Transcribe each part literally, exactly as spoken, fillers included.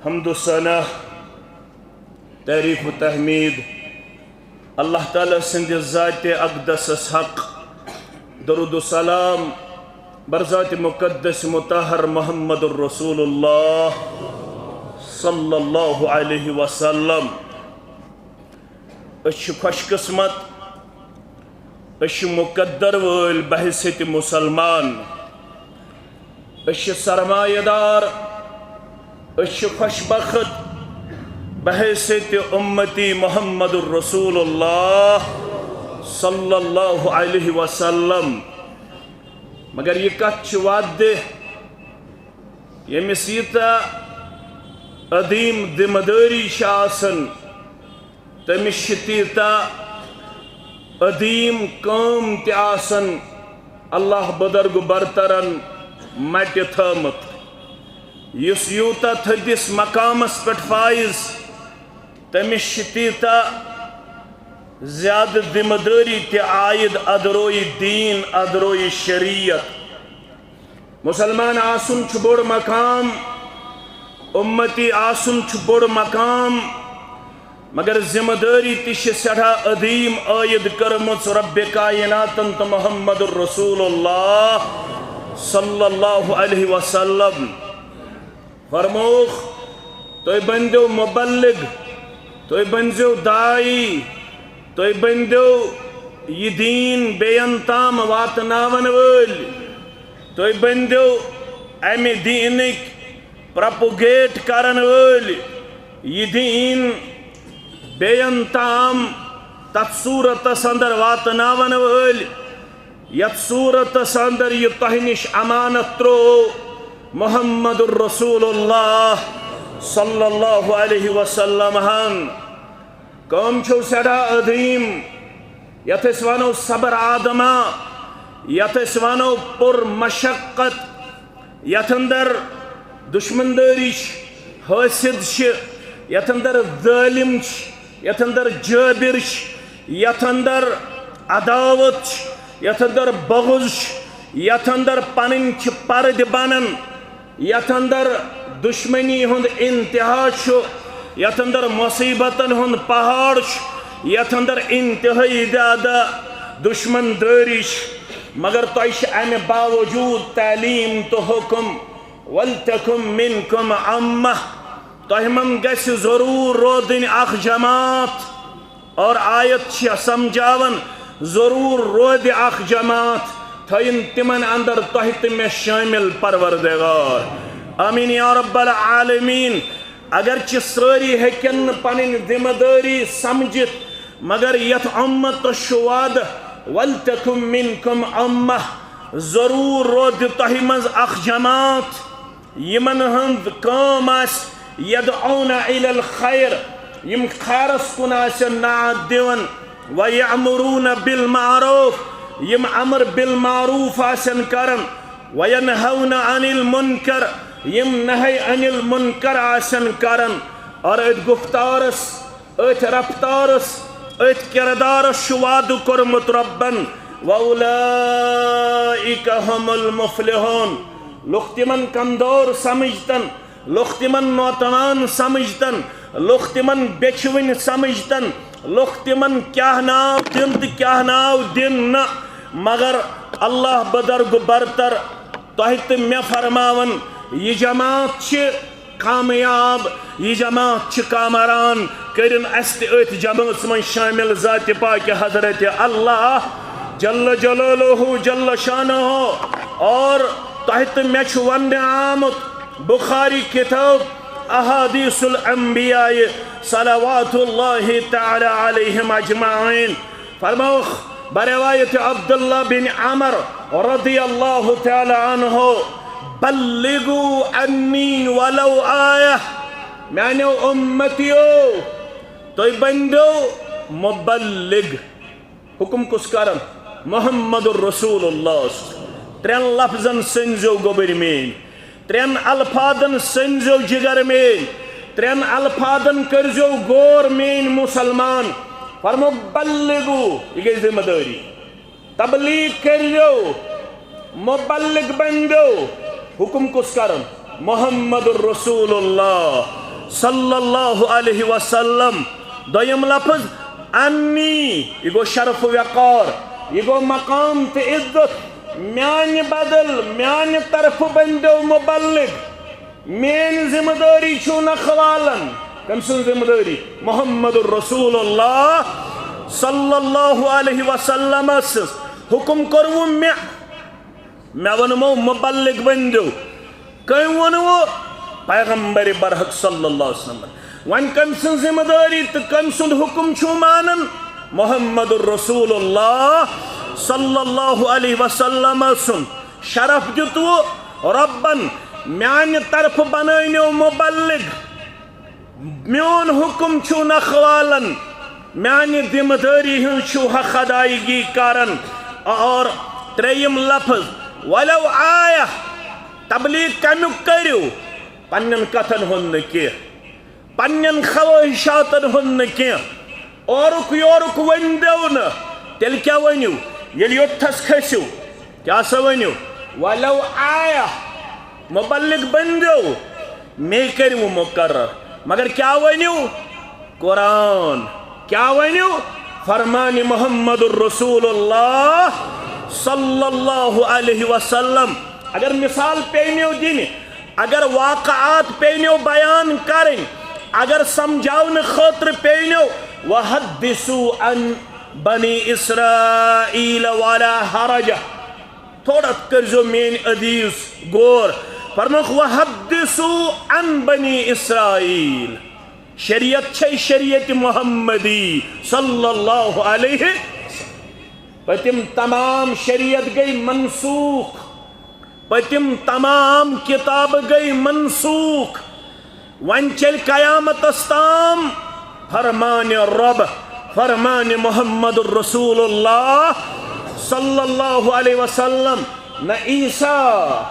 حمد و ثنا، تعریف و تحمید اللہ تعالیٰ سٕنٛدِ ذاتِ اقدسس حق، درود و سلام بر ذاتِ مقدس مطہر محمد الرسول اللہ صلی اللہ علیہ وسلم۔ أسۍ چھِ خۄش قسمت، أسۍ چھِ مقدر وٲلۍ بحیثیت مسلمان، أسۍ چھِ سرمایہ دار، أسۍ چھِ خۄش بخت بحیثیت امتی محمد الرسول اللہ صلی اللہ علیہ وسلم۔ مگر یہِ کتھ چھِ وعدٕ، ییٚمِس ییٖژاہ عظیٖم ذمہٕ دٲری چھِ آسان، تٔمِس چھِ تیٖژاہ عظیٖم کٲم تہِ آسان۔ اللہ بزرگ برترن مٹہِ تھٲومٕژ۔ یُس یوٗتاہ تھٔدِس مقامس پٮ۪ٹھ فٲیض، تٔمِس چھِ تیٖژاہ زیادٕ ذمہٕ دٲری تہِ عائد، ادروی دین، ادروی شریعت۔ مسلمان آسُن چھُ بوٚڑ مقام، امتی آسُن چھُ بوٚڑ مقام، مگر ذمہٕ دٲری تہِ چھِ سٮ۪ٹھاہ عظیٖم عٲیِد کٔرمٕژ رب کائناتن تہٕ محمد الرسول اللہ صلی اللہ علیہ وسلم۔ فرمووُکھ، تُہۍ بٔنۍزیو مُبلِغ، تُہۍ بٔنۍزیو داعی، تُہۍ بٔنۍزیو یہِ دیٖن بیٚین تام واتناون وٲلۍ، تُہۍ بٔنۍزیو امہِ دیٖنٕکۍ پروپوگیٹ کرن وٲلۍ، یہِ دیٖن بیٚین تام تتھ صورتس اندر واتناون وٲلۍ، یتھ صورتس اندر یہِ تۄہہِ نِش امانت تروو محمد الرسول اللہ صلی اللہ علیہ وسلم ہن۔ کٲم چھو سٮ۪ٹھاہ عظیٖم، یتھ أسۍ ونو صبر آدما، یتھ أسۍ ونو پر مشقت، یتھ اندر دشمن دٲری چھِ، حٲسد چھِ، یتھ اندر ظٲلم چھِ، یتھ اندر جٲبر چھِ، یتھ اندر عداوت چھِ، یتھ اندر بغض چھِ، یتھ اندر پنٕنۍ چھِ پردِ بنان، یتھ اندر دشمنی ہُنٛد انتہا چھُ، یتھ اندر مصیبتن ہُنٛد پہاڑ چھُ، یتھ اندر انتہٲئی زیادٕ دشمن دٲری چھِ، مگر تۄہہِ چھِ امہِ باوجود تعلیٖم تہٕ حُکم، "ولتکن منکم امہ"، تۄہہِ منٛز گژھِ ضروٗر روزٕنۍ اکھ جماعت۔ اور آیت چھِ سمجھاوان، ضروٗر روزِ اکھ جماعت، تھٲیِن تِمن اندر تۄہہِ تہٕ مےٚ شٲمِل پروردگار۔ آمین یا رب العالمین۔ اگرچہ سٲری ہیٚکن نہٕ پنٕنۍ ذمہٕ دٲری سمجھِتھ، مگر یتھ امتس چھُ وعدٕ، "ولتکن منکم امہ"، ضروٗر روزِ تۄہہِ منٛز اکھ جماعت۔ یِمن ہٕنٛز کٲم آسہِ یدعون الی الخیر، یِم خیرس کُن آسن نعت دِوان، ویأمرون بالمعروف، یِم امر بالمعروف آسن کران، وینہون عن المنکر، یِم نہی عن المنکر آسن کران۔ اور أتھۍ گفتارس، أتھۍ رفتارس، أتھۍ کردارس چھُ وعدٕ کوٚرمُت رۄبن، "وَأُولَٰئِكَ هُمُ الْمُفْلِحُونَ"۔ لُکھ تِمن کمزور سمجھتن، لُکھ تِمن ناتوان سمجھتن، لُکھ تِمن بیچھوٕنۍ سمجھتن، لُکھ تِمن کیاہ ناو دِن تہٕ کیاہ ناو دِن نہٕ، مگر اللہ بزرگ برتر تۄہہِ تہٕ مےٚ فرماون، یہِ جماعت چھِ کامیاب، یہِ جماعت چھِ کامران۔ کٔرِن اسہِ تہِ أتھۍ جمٲژ منٛز شٲمِل ذاتِ پاکہِ حضرت اللہ جل جلالہ جل شانہ۔ اور تۄہہِ تہٕ مےٚ چھُ وننہٕ آمُت، بخاری کتاب احادیث الانبیاء صلوات اللہ تعالی علیہم اجمعین، فرمووُکھ بروایت عبداللہ بن عمر رضی اللہ تعالی عنہ، "بلغوا عنی ولو آیہ"، میانیو امتیو، تُہۍ بٔنۍزیو مبلغ۔ حکم کُس کرن؟ محمد الرسول اللہ۔ ترٛٮ۪ن لفظن سٔنزیو گوٚبٕرۍ میٲنۍ۔ ترٛٮ۪ن الفاظن سٔنزیو جگر میٲنۍ، ترٛٮ۪ن الفاظن کٔرزیو غور میٲنۍ مسلمان۔ فرمو، بلغو، یہِ گٔے ذمہ دٲری۔ تبلیغ کٔرزیو، مبلغ بنزیو۔ حکم کُس کرن؟ محمد رسول اللہ۔ صلی اللہ علیہ وسلم۔ دوٚیِم لفظ، انی، یہِ گوٚو شرف و وقار، یہِ گوٚو مقام تہٕ عزت۔ میانہِ بدل، میانہِ طرفہٕ بٔنۍزیو مبلغ۔ میٲنۍ ذمہٕ دٲری چھُو نکھٕ والن۔ کٔمۍ سٕنٛز ذمہٕ دٲری؟ محمد رسول اللہ صلی اللہ علیہ وسلم سٕنٛز۔ حکم کوٚروٕ مےٚ، مےٚ ووٚنمو مبلغ بٔنۍزیو۔ کٔمۍ ووٚنوٕ؟ پیغمبر برحق صلی اللہ علیہ وسلم۔ وۄنۍ کٔمۍ سٕنٛز ذمہٕ دٲری تہٕ کٔمۍ سُنٛد حکم چھُو مانان؟ محمد رسول اللہ صلی اللہ علیہ وسلم سُنٛد۔ شرف دیُتوٕ رۄبن، میانہِ طرفہٕ بنٲونیو مبلغ۔ میون حکم چھُو نکھٕ والن، میانہِ ذمہٕ دٲری ہٕنٛز چھُو حق ادائیگی کران۔ اور ترٛیٚیِم لفظ، ولو آیہ، تبلیغ کمیُک کٔرِو، پننٮ۪ن کتھن ہُنٛد نہٕ کینٛہہ، پننٮ۪ن خواہشاتن ہُنٛد نہٕ کینٛہہ، اورُک یورُک ؤنۍزیو نہٕ۔ تیٚلہِ کیٛاہ ؤنِو؟ ییٚلہِ یوٚتتھس کھٔسِو، کیٛاہ سا ؤنِو؟ ولو آیہ، مبلغ بٔنۍزیو، مے کٔرِو مقرر۔ مگر کیٛاہ ؤنِو؟ قرآن۔ کیٛاہ ؤنِو؟ فرمان محمد رسول اللہ صلی اللہ علیہ وسلم۔ اگر مثال پیٚیہِ نیو دِنہِ، اگر واقعات پیٚیہِ نیو بیان کرٕنۍ، اگر سمجھاونہٕ خٲطرٕ پیٚیہِ نیو، وحدثوا عن بنی اسرائیل ولا حرج۔ تھوڑا کٔرزیو میٲنۍ عزیز غور۔ فرموکھ، وحدثوا عن بنی اسرائیل۔ شریعت چھے شریعت محمدی صلی اللہ علیہ۔ پٔتِم تمام شریعت گٔے منسوخ، پٔتِم تمام کتابہٕ گٔے منسوخ۔ وۄنۍ چلہِ قیامتس تام فرمان رب، فرمان محمد رسول اللہ صلی اللہ علیہ وسلم۔ نہ عیسیٰ،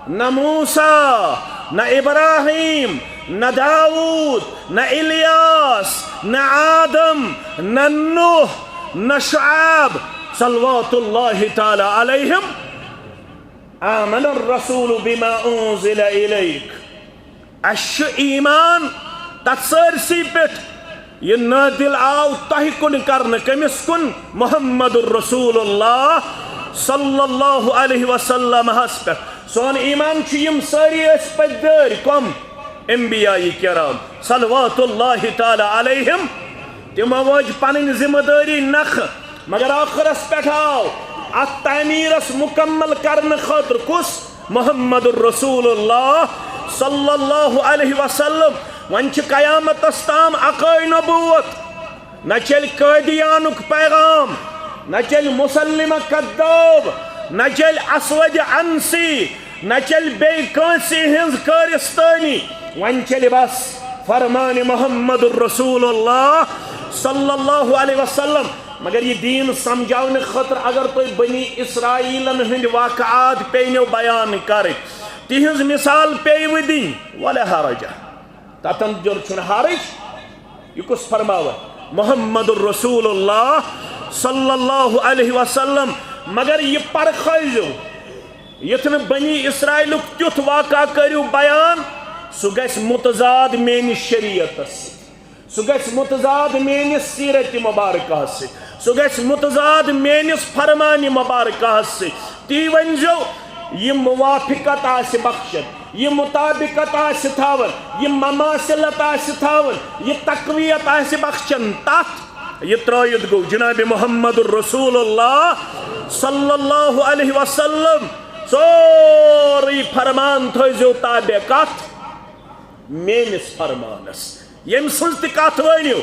نہ موسیٰ، نہ ابراہیم، نہ داؤد، نہ الیاس، نہ آدم، نہ نوح، نہ شعیب، صلوات اللہ تعالی علیہم۔ آمن الرسول بما انزل الیک۔ اسہِ چھُ ایمان تتھ سٲرسٕے پٮ۪ٹھ، یہِ نٲدِل آو تۄہہِ کُن کرنہٕ۔ کٔمِس کُن؟ محمد رسول اللہ صلی اللہ علیہ وسلمس پٮ۪ٹھ۔ سون ایمان چھُ، یِم سٲری ٲسۍ پٔتۍ دٲرۍ۔ کۄم؟ انبیاء کرام صلوات اللہ تعالی علیہم۔ تِمو وٲج پنٕنۍ ذمہٕ دٲری نکھٕ، مگر ٲخرس پٮ۪ٹھ آو اتھ تعمیرس مکمل کرنہٕ خٲطرٕ کُس؟ محمد رسول اللہ صلی اللہ علیہ وسلم۔ وۄنۍ چھِ قیامتس تام اکٲے نبوت۔ نہ چلہِ قادیانُک پیغام، نہ چلہِ مسلمہ کذاب، نہ چلہِ اسود عنسی، نہ چلہِ بیٚیہِ کٲنٛسہِ ہٕنٛز کٲرِستٲنی۔ وۄنۍ چلہِ بس فرمان محمد رسول اللہ صلی اللہ علیہ وسلم۔ مگر یہِ دیٖن سمجھاونہٕ خٲطرٕ اگر تۄہہِ بنی اسرائیلن ہٕنٛدۍ واقعات پیٚینو بیان کرٕنۍ، تِہنٛز مثال پیٚیہِ وٕ دِنۍ، ولا حرج۔ تتن جُر چھُنہٕ حرج۔ یہِ کُس فرماوان؟ محمد رسول اللہ صلی اللہ علیہ وسلم۔ مگر یہِ پرخٲیزیو، یُتھ نہٕ بنی اسرائیلُک تیُتھ واقعہ کٔرِو بیان، سُہ گژھِ متضاد میٲنِس شریعتس سۭتۍ، سُہ گژھِ متضاد میٲنِس سیرت مبارکہس سۭتۍ، سُہ گژھِ متضاد میٲنِس فرمان مبارکہس سۭتۍ۔ تی ؤنۍزیو، یہِ موافقت آسہِ بخشن، یہِ مطابقت آسہِ تھاوان، یہِ مماثلت آسہِ تھاوان، یہِ تقویت آسہِ بخشن تتھ، یہِ ترٲوِتھ گوٚو جناب محمد رسول اللہ صلی اللہ علیہ وسلم۔ سورُے فرمان تھٲوزیو تابع کتھ؟ میٲنِس فرمانس۔ ییٚمۍ سٕنٛز تہِ کتھ ؤنِو،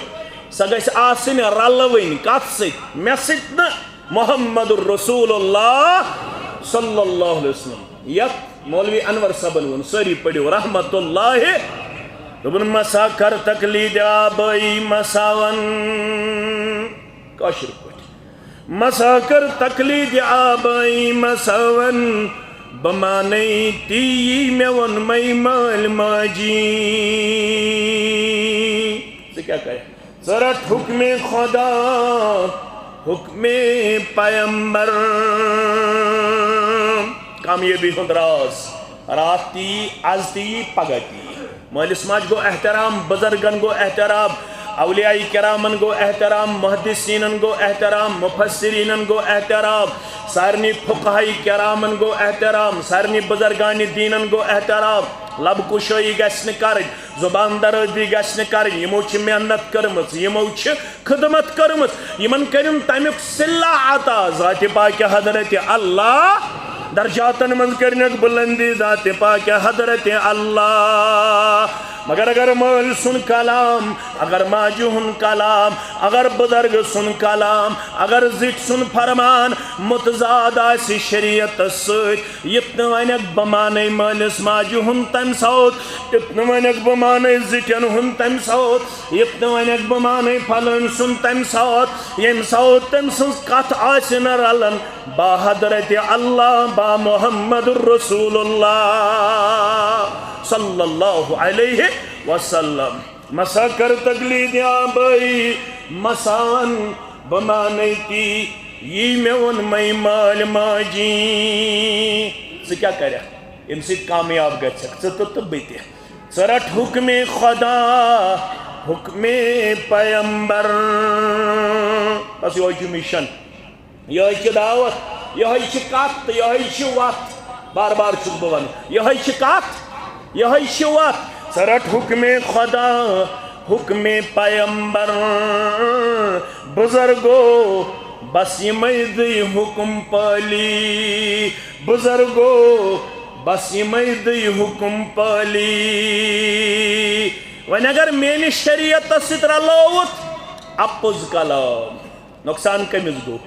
سۄ گژھِ آسٕنۍ رلوٕنۍ کتھ سۭتۍ، مےٚ سۭتۍ نہٕ، محمد رسول اللہ صلی اللہ علیہ وسلم۔ یتھ مولوی انور صٲبن ووٚن، سٲری پٔرِو رحمت اللہ۔ دوٚپُن، مسا کر تقلید آبٲیی مساون، کٲشِر پٲٹھۍ، مسا کر تقلید آبٲیی مساون، بہٕ مانے تی یی مےٚ ووٚنمَے مٲلۍ ماجی۔ ژٕ کیٛاہ کرکھ؟ ژٕ رٹ حکمِ خدا، حکمِ پیمبر۔ کامیٲبی ہُنٛد راز، راتھ تہِ یی، از تہِ یی، پگاہ تہِ یی۔ مٲلِس ماجہِ گوٚو احترام، بُزرگن گوٚو احترام، اولیاء کرامن گوٚو احترام، محدثینن گوٚو احترام، مفسرینن گوٚو احترام، سارنٕے فقہاء کرامن گوٚو احترام، سارنٕے بُزرگانِ دیٖنن گوٚو احترام۔ لب کُشٲیی گژھِ نہٕ کرٕنۍ، زبان درٲزی گژھِ نہٕ کرٕنۍ۔ یِمو چھِ محنت کٔرمٕژ، یِمو چھِ خدمت کٔرمٕژ، یِمن کٔرِن تمیُک صلہ عطا۔ ذاتِ پاکِ حضرت اللہ، درجاتن منٛز کٔرنکھ بلندی ذاتِ پاکِ حضرت اللہ۔ مگر اگر مٲلۍ سُنٛد کلام، اگر ماجہِ ہُنٛد کلام، اگر بُزرگ سُنٛد کلام، اگر زِٹھۍ سُنٛد فرمان متضاد آسہِ شریعتس سۭتۍ، یُتھ نہٕ ونکھ بہٕ مانے مٲلِس ماجہِ ہُنٛد تمہِ ساتہٕ، یُتھ نہٕ ونکھ بہٕ مانے زِٹھٮ۪ن ہُنٛد تمہِ ساتہٕ، یُتھ نہٕ ونکھ بہٕ مانے فلٲنۍ سُنٛد تمہِ ساتہٕ، ییٚمہِ ساتہٕ تٔمۍ سٕنٛز کتھ آسہِ نہٕ رلان با حضرت اللہ، با محمد رسول اللہ صلی اللہ علیہ وسلم۔ مسا کر تقلید آبائی، مسان بہٕ مانے تی، یی مےٚ ووٚن مے مٲلۍ ماجی۔ ژٕ کیٛاہ کرکھ؟ ییٚمہِ سۭتۍ کامیاب گژھکھ ژٕ تہٕ، تہٕ بہٕ تہِ۔ ژٕ رٹ حکمِ خدا، حکمِ پیمبر۔ بس یہوے چھُ مِشن، یہوے چھِ دعوت، یہوے چھِ کتھ تہٕ یہوے چھِ وتھ۔ بار بار چھُس بہٕ ونان، یہوے چھِ کتھ، یہوے چھِ وتھ۔ ژٕ رٹ حکمِ خدا، حکمِ پیمبر، بُزرگو، بس یِمے دٕے حکم پٲلی، بُزرگو، بس یِمے دٕے حکم پٲلی۔ وۄنۍ اگر میٲنِس شریعتس سۭتۍ رلٲوُتھ، اپُز کلام، نۄقصان کٔمِس گوٚو؟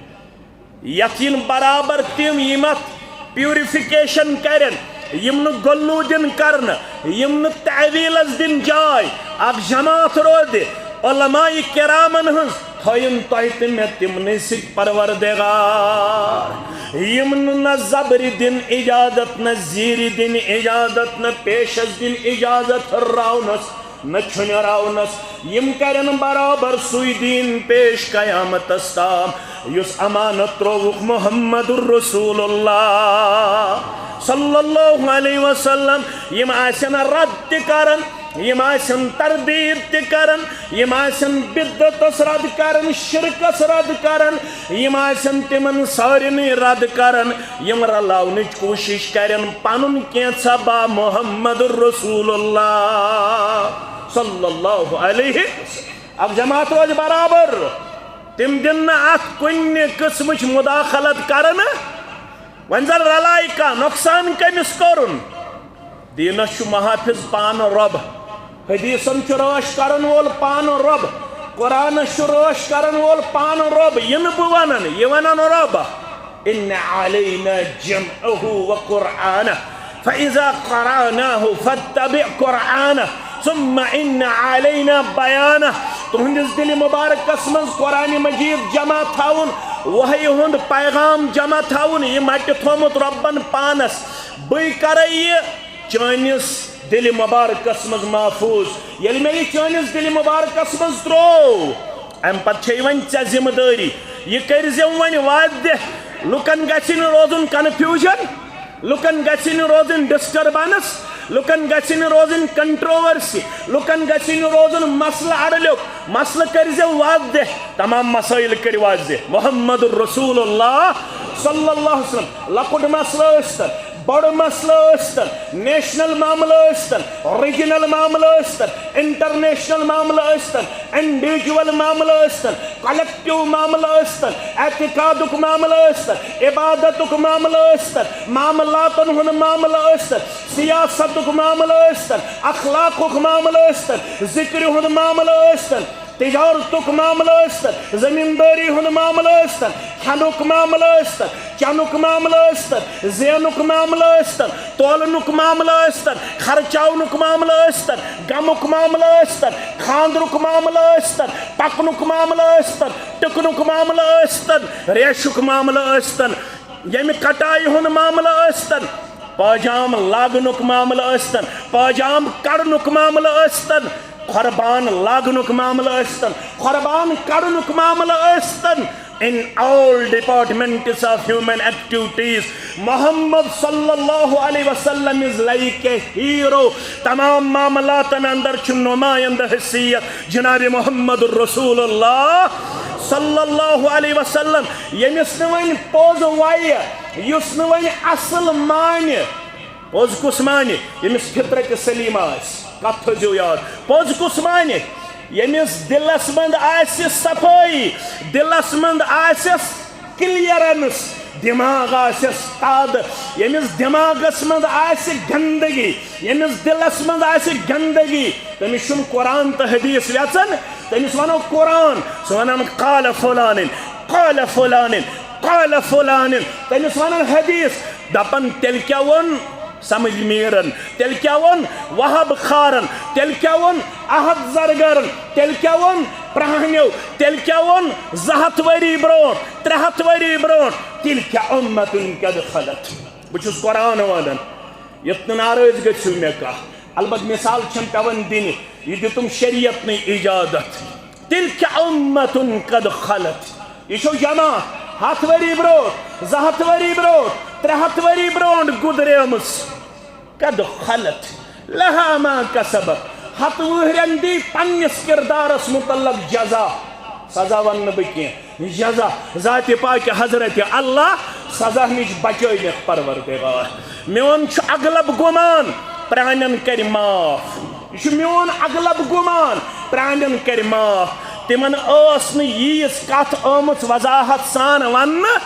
یتھ یِن برابر تِم، یِم اتھ پیوریفکیشن کرن، یِم نہٕ غلو دِن کرنہٕ، یِم نہٕ تعویلس دِن جاے۔ اکھ جماعت روزِ علماء کرامن ہٕنٛز، تھٲیِن تۄہہِ تہٕ مےٚ تِمنٕے سۭتۍ پروردگار، یِم نہٕ نہ زبرِ دِن اجازت، نہ زیٖرِ دِن اجازت، نہ پیشس دِن اجازت ہُراونس، نہ چھُنہِ راونس۔ یِم کرن برابر سُے دیٖن پیش قیامتس تام، یُس امانت ترووُکھ محمد رسول اللہ صلی اللہ علیہ وسلم۔ یِم آسن رد تہِ کران، یِم آسن تردید تہِ کران، یِم آسن بدعتس رد کران، شرکس رد کران، یِم آسن تِمن سارنٕے رد کران، یِم رلاونٕچ کوٗشش کرن پنُن کینٛژھا با محمد رسول اللہ صلی اللہ علیہ وسلم۔ اکھ جماعت روزِ برابر، تِم دِن نہٕ اتھ کُنہِ قٕسمٕچ مداخلت کرنہٕ۔ وۄنۍ زن رلایہِ کانٛہہ، نۄقصان کٔمِس کوٚرُن؟ دیٖنس چھُ محافظ پانہٕ رۄب، حدیثن چھُ رٲچھ کرن وول پانہٕ رۄب، قرآنس چھُ رٲچھ کرن وول پانہٕ رۄب۔ یہِ نہٕ بہٕ ونان، یہِ ونان رۄب۔ ان علینا جمعه و قرآنه، فاذا قرأناه فاتبع قرآنه، ثم ان علینا بیانه۔ تُہنٛدِس دِلہِ مُبارکس منٛز قرآنِ مجید جمع تھاوُن، وحی ہُنٛد پیغام جمع تھاوُن، یہِ مٹہِ تھومُت رۄبن پانس۔ بٕے کرے یہِ چٲنِس دِلہِ مُبارکس منٛز محفوٗظ۔ ییٚلہِ مےٚ یہِ چٲنِس دِلہِ مُبارکس منٛز ترٛوو، امہِ پتہٕ چھے وۄنۍ ژےٚ ذمہٕ دٲری، یہِ کٔرۍ زِ وۄنۍ واضح۔ لُکن گژھِ نہٕ روزُن confusion، لُکن گژھِ نہٕ روزٕنۍ disturbance، لُکن گژھِ نہٕ روزٕنۍ controversy، لُکن گژھِ نہٕ روزُن مسلہٕ اڑلیوٚک۔ مسلہٕ کٔرۍ زِ واضح، تمام مسٲیل کٔرۍ واضح۔ محمد رسول اللہ صلی اللہ علیہ وسلم، لۄکُٹ مسلہٕ ٲسۍتن، بوٚڑ مسلہٕ ٲسۍتن، national معاملہٕ ٲسۍتن، regional معاملہٕ ٲسۍتن، international معاملہٕ ٲسۍتن، individual معاملہٕ ٲسۍتن، collective معاملہٕ ٲسۍتن، اعتقادُک معاملہٕ ٲسۍتن، عبادتُک معاملہٕ ٲسۍتن، معاملاتن ہُنٛد معاملہٕ ٲسۍتن، سیاستُک معاملہٕ ٲسۍتن، اخلاقُک معاملہٕ ٲسۍتن، ذِکرِ ہُنٛد معاملہٕ ٲسۍتن، تجارتُک معاملہٕ ٲسۍتن، زمیٖندٲری ہُنٛد معاملہٕ ٲسۍتن، کھٮ۪نُک معاملہٕ ٲسۍتن، چٮ۪نُک معاملہٕ ٲسۍتن، زینُک معاملہٕ ٲسۍتن، تولنُک معاملہٕ ٲسۍتن، خرچاونُک معاملہٕ ٲسۍتن، غمُک معاملہٕ ٲسۍتن، خانٛدرُک معاملہٕ ٲسۍتن، پکنُک معاملہٕ ٲسۍتن، ٹِکنُک معاملہٕ ٲسۍتن، ریشُک معاملہٕ ٲسۍتن، ییٚمہِ کٹایہِ ہُنٛد معاملہٕ ٲسۍتن، پٲجام لاگنُک معاملہٕ ٲسۍتن، پٲجام کڑنُک معاملہٕ ٲسۍتن، قربان لاگنُک معاملہٕ ٲسۍتن، قربان کڑنُک معاملہٕ ٲسۍتن، in all departments of human activities, Mohammad صلی اللہ علیہ وسلم is like a hero. تمام معاملاتن اندر چھُ نمائندٕ حیثیت جناب محمد رسول اللہ صلی اللہ علیہ وسلم، ییٚمِس نہٕ وۄنۍ پوٚز وَیہِ، یُس نہٕ وۄنۍ اصل مانہِ۔ پوٚز کُس مانہِ؟ ییٚمِس فطرت سلیمہ آسہِ۔ کتھ تھٲوزیو یاد۔ پوٚز کُس مانہِ؟ ییٚمِس دِلس منٛز آسہِ صفٲیی، دِلس منٛز آسٮ۪س clearance، دٮ۪ماغ آسٮ۪س تازٕ۔ ییٚمِس دٮ۪ماغس منٛز آسہِ گندگی، ییٚمِس دِلس منٛز آسہِ گندگی، تٔمِس چھُنہٕ قرآن تہٕ حدیث وٮ۪ژان۔ تٔمِس ونو قرآن، سُہ ونان قال فلانن، قال فلانن، قال فلانن۔ تٔمِس ونان حدیث، دپان تیٚلہِ کیٛاہ ووٚن سمجھ میٖرن، تیٚلہِ کیٛاہ ووٚن وہب خارن، تیٚلہِ کیٛاہ ووٚن احد زرگرن، تیٚلہِ کیٛاہ ووٚن پرٛہنیو، تیٚلہِ کیٛاہ ووٚن زٕ ہتھ ؤری برونٛٹھ، ترٛےٚ ہتھ ؤری برونٛٹھ؟ تلک امة قد خلت۔ بہٕ چھُس قرآن ونان، یتھ نہٕ ناراض گٔژھِو مےٚ کانٛہہ۔ البتہ مثال چھم پٮ۪وان دِنہِ، یہِ دیُتُم شریعتنٕے اجازت۔ تلک امة قد خلت۔ یہِ چھو جمع ہتھ ؤری برونٛٹھ، زٕ ہتھ ؤری برونٛٹھ، ترٛےٚ ہتھ ؤری برونٛٹھ گُزریمٕژ۔ قد خلت لها ما کسبت۔ ہتہٕ وُہرٮ۪ن دی پننِس کردارس متعلق جزا۔ سزا ونہٕ نہٕ بہٕ کینٛہہ۔ جزا ذاتِ پاکِ حضرت اللہ، سزا نِش بچٲوِکھ پروردگار۔ میون چھُ اغلب گُمان پرٛانٮ۪ن کرِ معاف۔ یہِ چھُ میون اغلب گُمان پرٛانٮ۪ن کرِ معاف۔ تِمن ٲس نہٕ ییٖژ کتھ آمٕژ وضاحت سان وننہٕ۔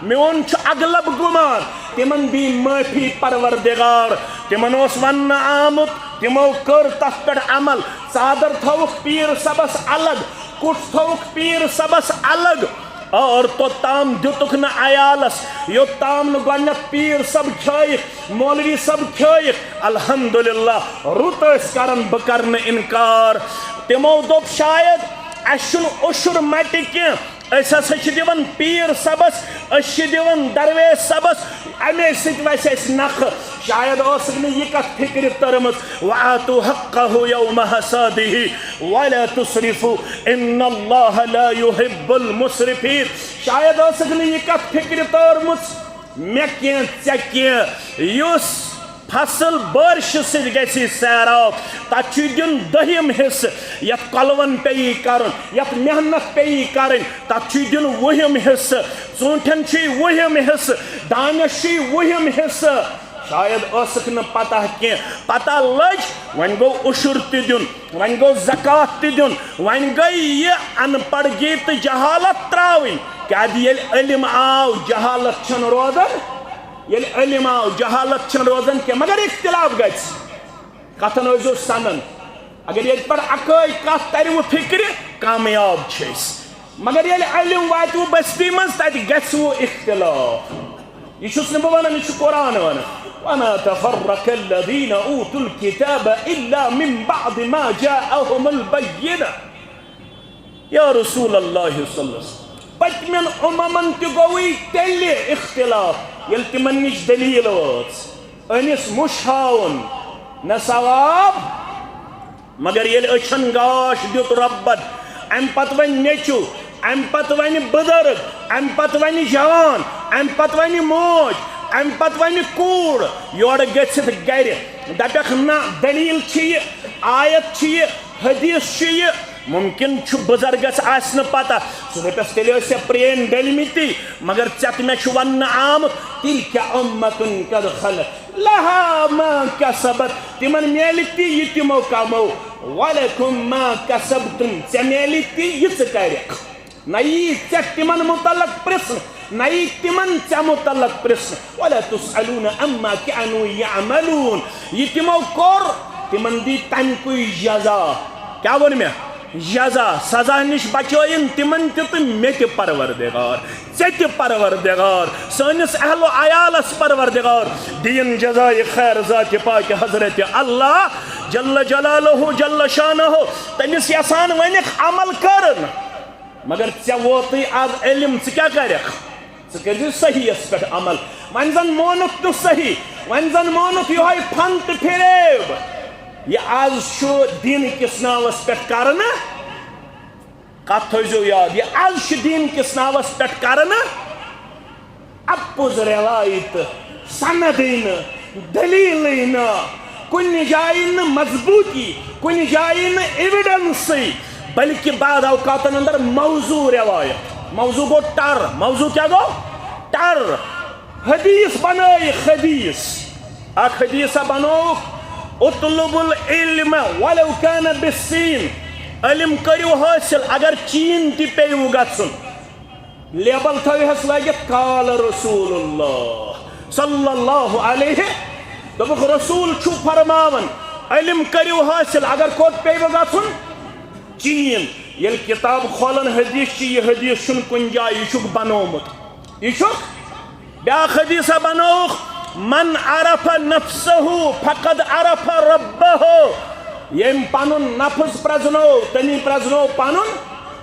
میون چھُ اغلب گُمان تِمن دی معٲفی پروردگار۔ تِمن اوس وننہٕ آمُت، تِمو کٔر تتھ پٮ۪ٹھ عمل۔ ژادر تھٲوٕکھ پیٖر صٲبس الگ، کُٹھ تھوٚوُکھ پیٖر صٲبس الگ، اور توٚتام دیُتُکھ نہٕ عیالس، یوٚتام نہٕ گۄڈٕنٮ۪تھ پیٖر صٲب کھیٲیِکھ، مولوی صٲب کھیٲیِکھ۔ الحمدللہ، رُت ٲسۍ کران، بہٕ کرٕ نہٕ انکار۔ تِمو دوٚپ، شاید اسہِ چھُنہٕ عشر مٹہِ کینٛہہ، أسۍ ہسا چھِ دِوان پیٖر صٲبس، أسۍ چھِ دِوان درویش صٲبس، امے سۭتۍ وسہِ اسہِ نکھٕ۔ شاید ٲسٕکھ نہٕ یہِ کتھ فکرِ تٔرمٕژ، وآتوا حقہ یوم حصادہ ولا تسرفوا ان اللہ لا یحب المسرفین۔ شاید ٲسٕکھ نہٕ یہِ کتھ فکرِ تٲرمٕژ، مےٚ کینٛہہ، ژےٚ کینٛہہ، یُس فصل بٲرشہِ سۭتۍ گژھِ سیراب، تتھ چھُ دیُن دٔہِم حصہٕ۔ یتھ کۄلون پیٚیہِ کرُن، یتھ محنت پیٚیہِ کرٕنۍ، تتھ چھُ دیُن وُہِم حصہٕ۔ ژوٗنٛٹھٮ۪ن چھُے وُہِم حصہٕ، دانٮ۪س چھُے وُہِم حصہٕ۔ شاید ٲسٕکھ نہٕ پتہ کینٛہہ، پتہ لٔج، وۄنۍ گوٚو عشر تہِ دیُن، وۄنۍ گوٚو زکوٰۃ تہِ دیُن، وۄنۍ گٔے یہِ ان پڑھگی تہٕ جہالت ترٛاوٕنۍ۔ کیٛازِ ییٚلہِ علم آو، جہالت چھَنہٕ روزان؟ ییٚلہِ علم آو، جہالت چھَنہٕ روزان کینٛہہ، مگر اختلاف گژھِ۔ کتھن ٲسۍزیو سنان۔ اگر ییٚتہِ پٮ۪ٹھ اکٲے کتھ ترِوٕ فکرِ، کامیاب چھِ أسۍ۔ مگر ییٚلہِ علم واتِوٕ بستی منٛز، تتہِ گژھِوٕ اختلاف۔ یہِ چھُس نہٕ بہٕ ونان، یہِ چھُ قرآن ونان۔ وما تفرق الذين اوتوا الكتاب الا من بعد ما جاءهم البينة۔ یا رسول اللہ صلی اللہ علیہ وسلم، پٔتمٮ۪ن اممن تہِ گوٚوٕے تیٚلہِ اختلاف، ییٚلہِ تِمن نِش دلیل وٲژ۔ أنِس مُش ہاوُن نہ ثواب، مگر ییٚلہِ أچھن گاش دیُت رۄبن، امہِ پتہٕ وۄنۍ نیٚچُو، امہِ پتہٕ وۄنۍ بُزرگ، امہِ پتہٕ وۄنۍ جوان، امہِ پتہٕ وۄنۍ موج، امہِ پتہٕ وۄنۍ کوٗر، یورٕ گٔژھِتھ گرِ دپٮ۪کھ، نہ، دلیل چھِ یہِ، آیت چھِ یہِ، حدیث چھُ یہِ۔ ممکن چھُ بُزرگس آسہِ نہٕ پتہ، سُہ دپٮ۪س، تیٚلہِ ٲسۍ ژےٚ پرٛٲنۍ ڈٔلمٕتی، مگر ژےٚ تہٕ مےٚ چھُ وننہٕ آمُت، تلک امة قد خلت لها ما کسبت، تِمن میلہِ تہِ یہِ تِمو کمو، ولکم ما کسبتم، ژےٚ میلہِ تہِ یہِ ژٕ کرکھ۔ نہ یی ژےٚ تِمن متعلق پرژھنہٕ، نہ یی تِمن ژےٚ متعلق پرژھنہٕ۔ ولا تسألون عما كانوا يعملون۔ یہِ تِمو کوٚر، تِمن دی تمہِ کُے جزا۔ کیٛاہ ووٚن مےٚ؟ جزا، سزا نِش بچٲیِن تِمن تہِ تہٕ مےٚ تہِ پروردگار، ژےٚ تہِ پروردگار، سٲنِس اہل و عیالس پروردگار دِیِن جزایہِ خیر ذاتِ پاکہِ حضرت اللہ جل جلالہ جل شانہ۔ تٔمِس یژھان ؤنِکھ، عمل کٔرٕن۔ مگر ژےٚ ووتُے از علم، ژٕ کیٛاہ کرکھ؟ ژٕ کٔرزِ صحیحس پٮ۪ٹھ عمل۔ وۄنۍ زن مونُتھ نہٕ صحیح، وۄنۍ زن مونُتھ یِہوٚے فن تہٕ فریب۔ یہِ از چھُ دین کِس ناوس پٮ۪ٹھ کرنہٕ، کتھ تھٲیزیو یاد، یہِ از چھُ دین کِس ناوس پٮ۪ٹھ کرنہٕ اپُز روایت، سندٕے نہٕ، دلیلٕے نہٕ، کُنہِ جایہِ نہٕ مضبوٗطی، کُنہِ جایہِ نہٕ ایویڈنسٕے، بلکہِ بعض اوقاتن اندر موضوع روایت۔ موضوع گوٚو ٹر۔ موضوع کیٛاہ گوٚو؟ ٹر۔ حدیث بنٲیِکھ حدیث۔ اکھ حدیثہ بنووُکھ، "اطلبوا العلم ولو كان بالصين"، علم کٔرِو حٲصِل اگر چین تہِ پیٚیِوٕ گژھُن۔ لیبل تھٲوِہَس لٲگِتھ، "قال رسول اللہ صلی اللہ علیہ"، دوٚپُکھ، "رسول چھُ فرماوان، علم کٔرِو حٲصِل اگر کوٚت پیٚیِوٕ گژھُن؟ چین۔" ییٚلہِ کِتاب کھولان حدیث چھِ، یہِ حدیث چھُنہٕ کُنہِ جایہِ، یہِ چھُکھ بنوومُت۔ یہِ چھُکھ بیٛاکھ حدیثہ بنووُکھ، "من عرف نفسه فقد عرف ربه"۔ ییٚمۍ پنُن نفس پرزنوو، تٔمی پرزنوو پنُن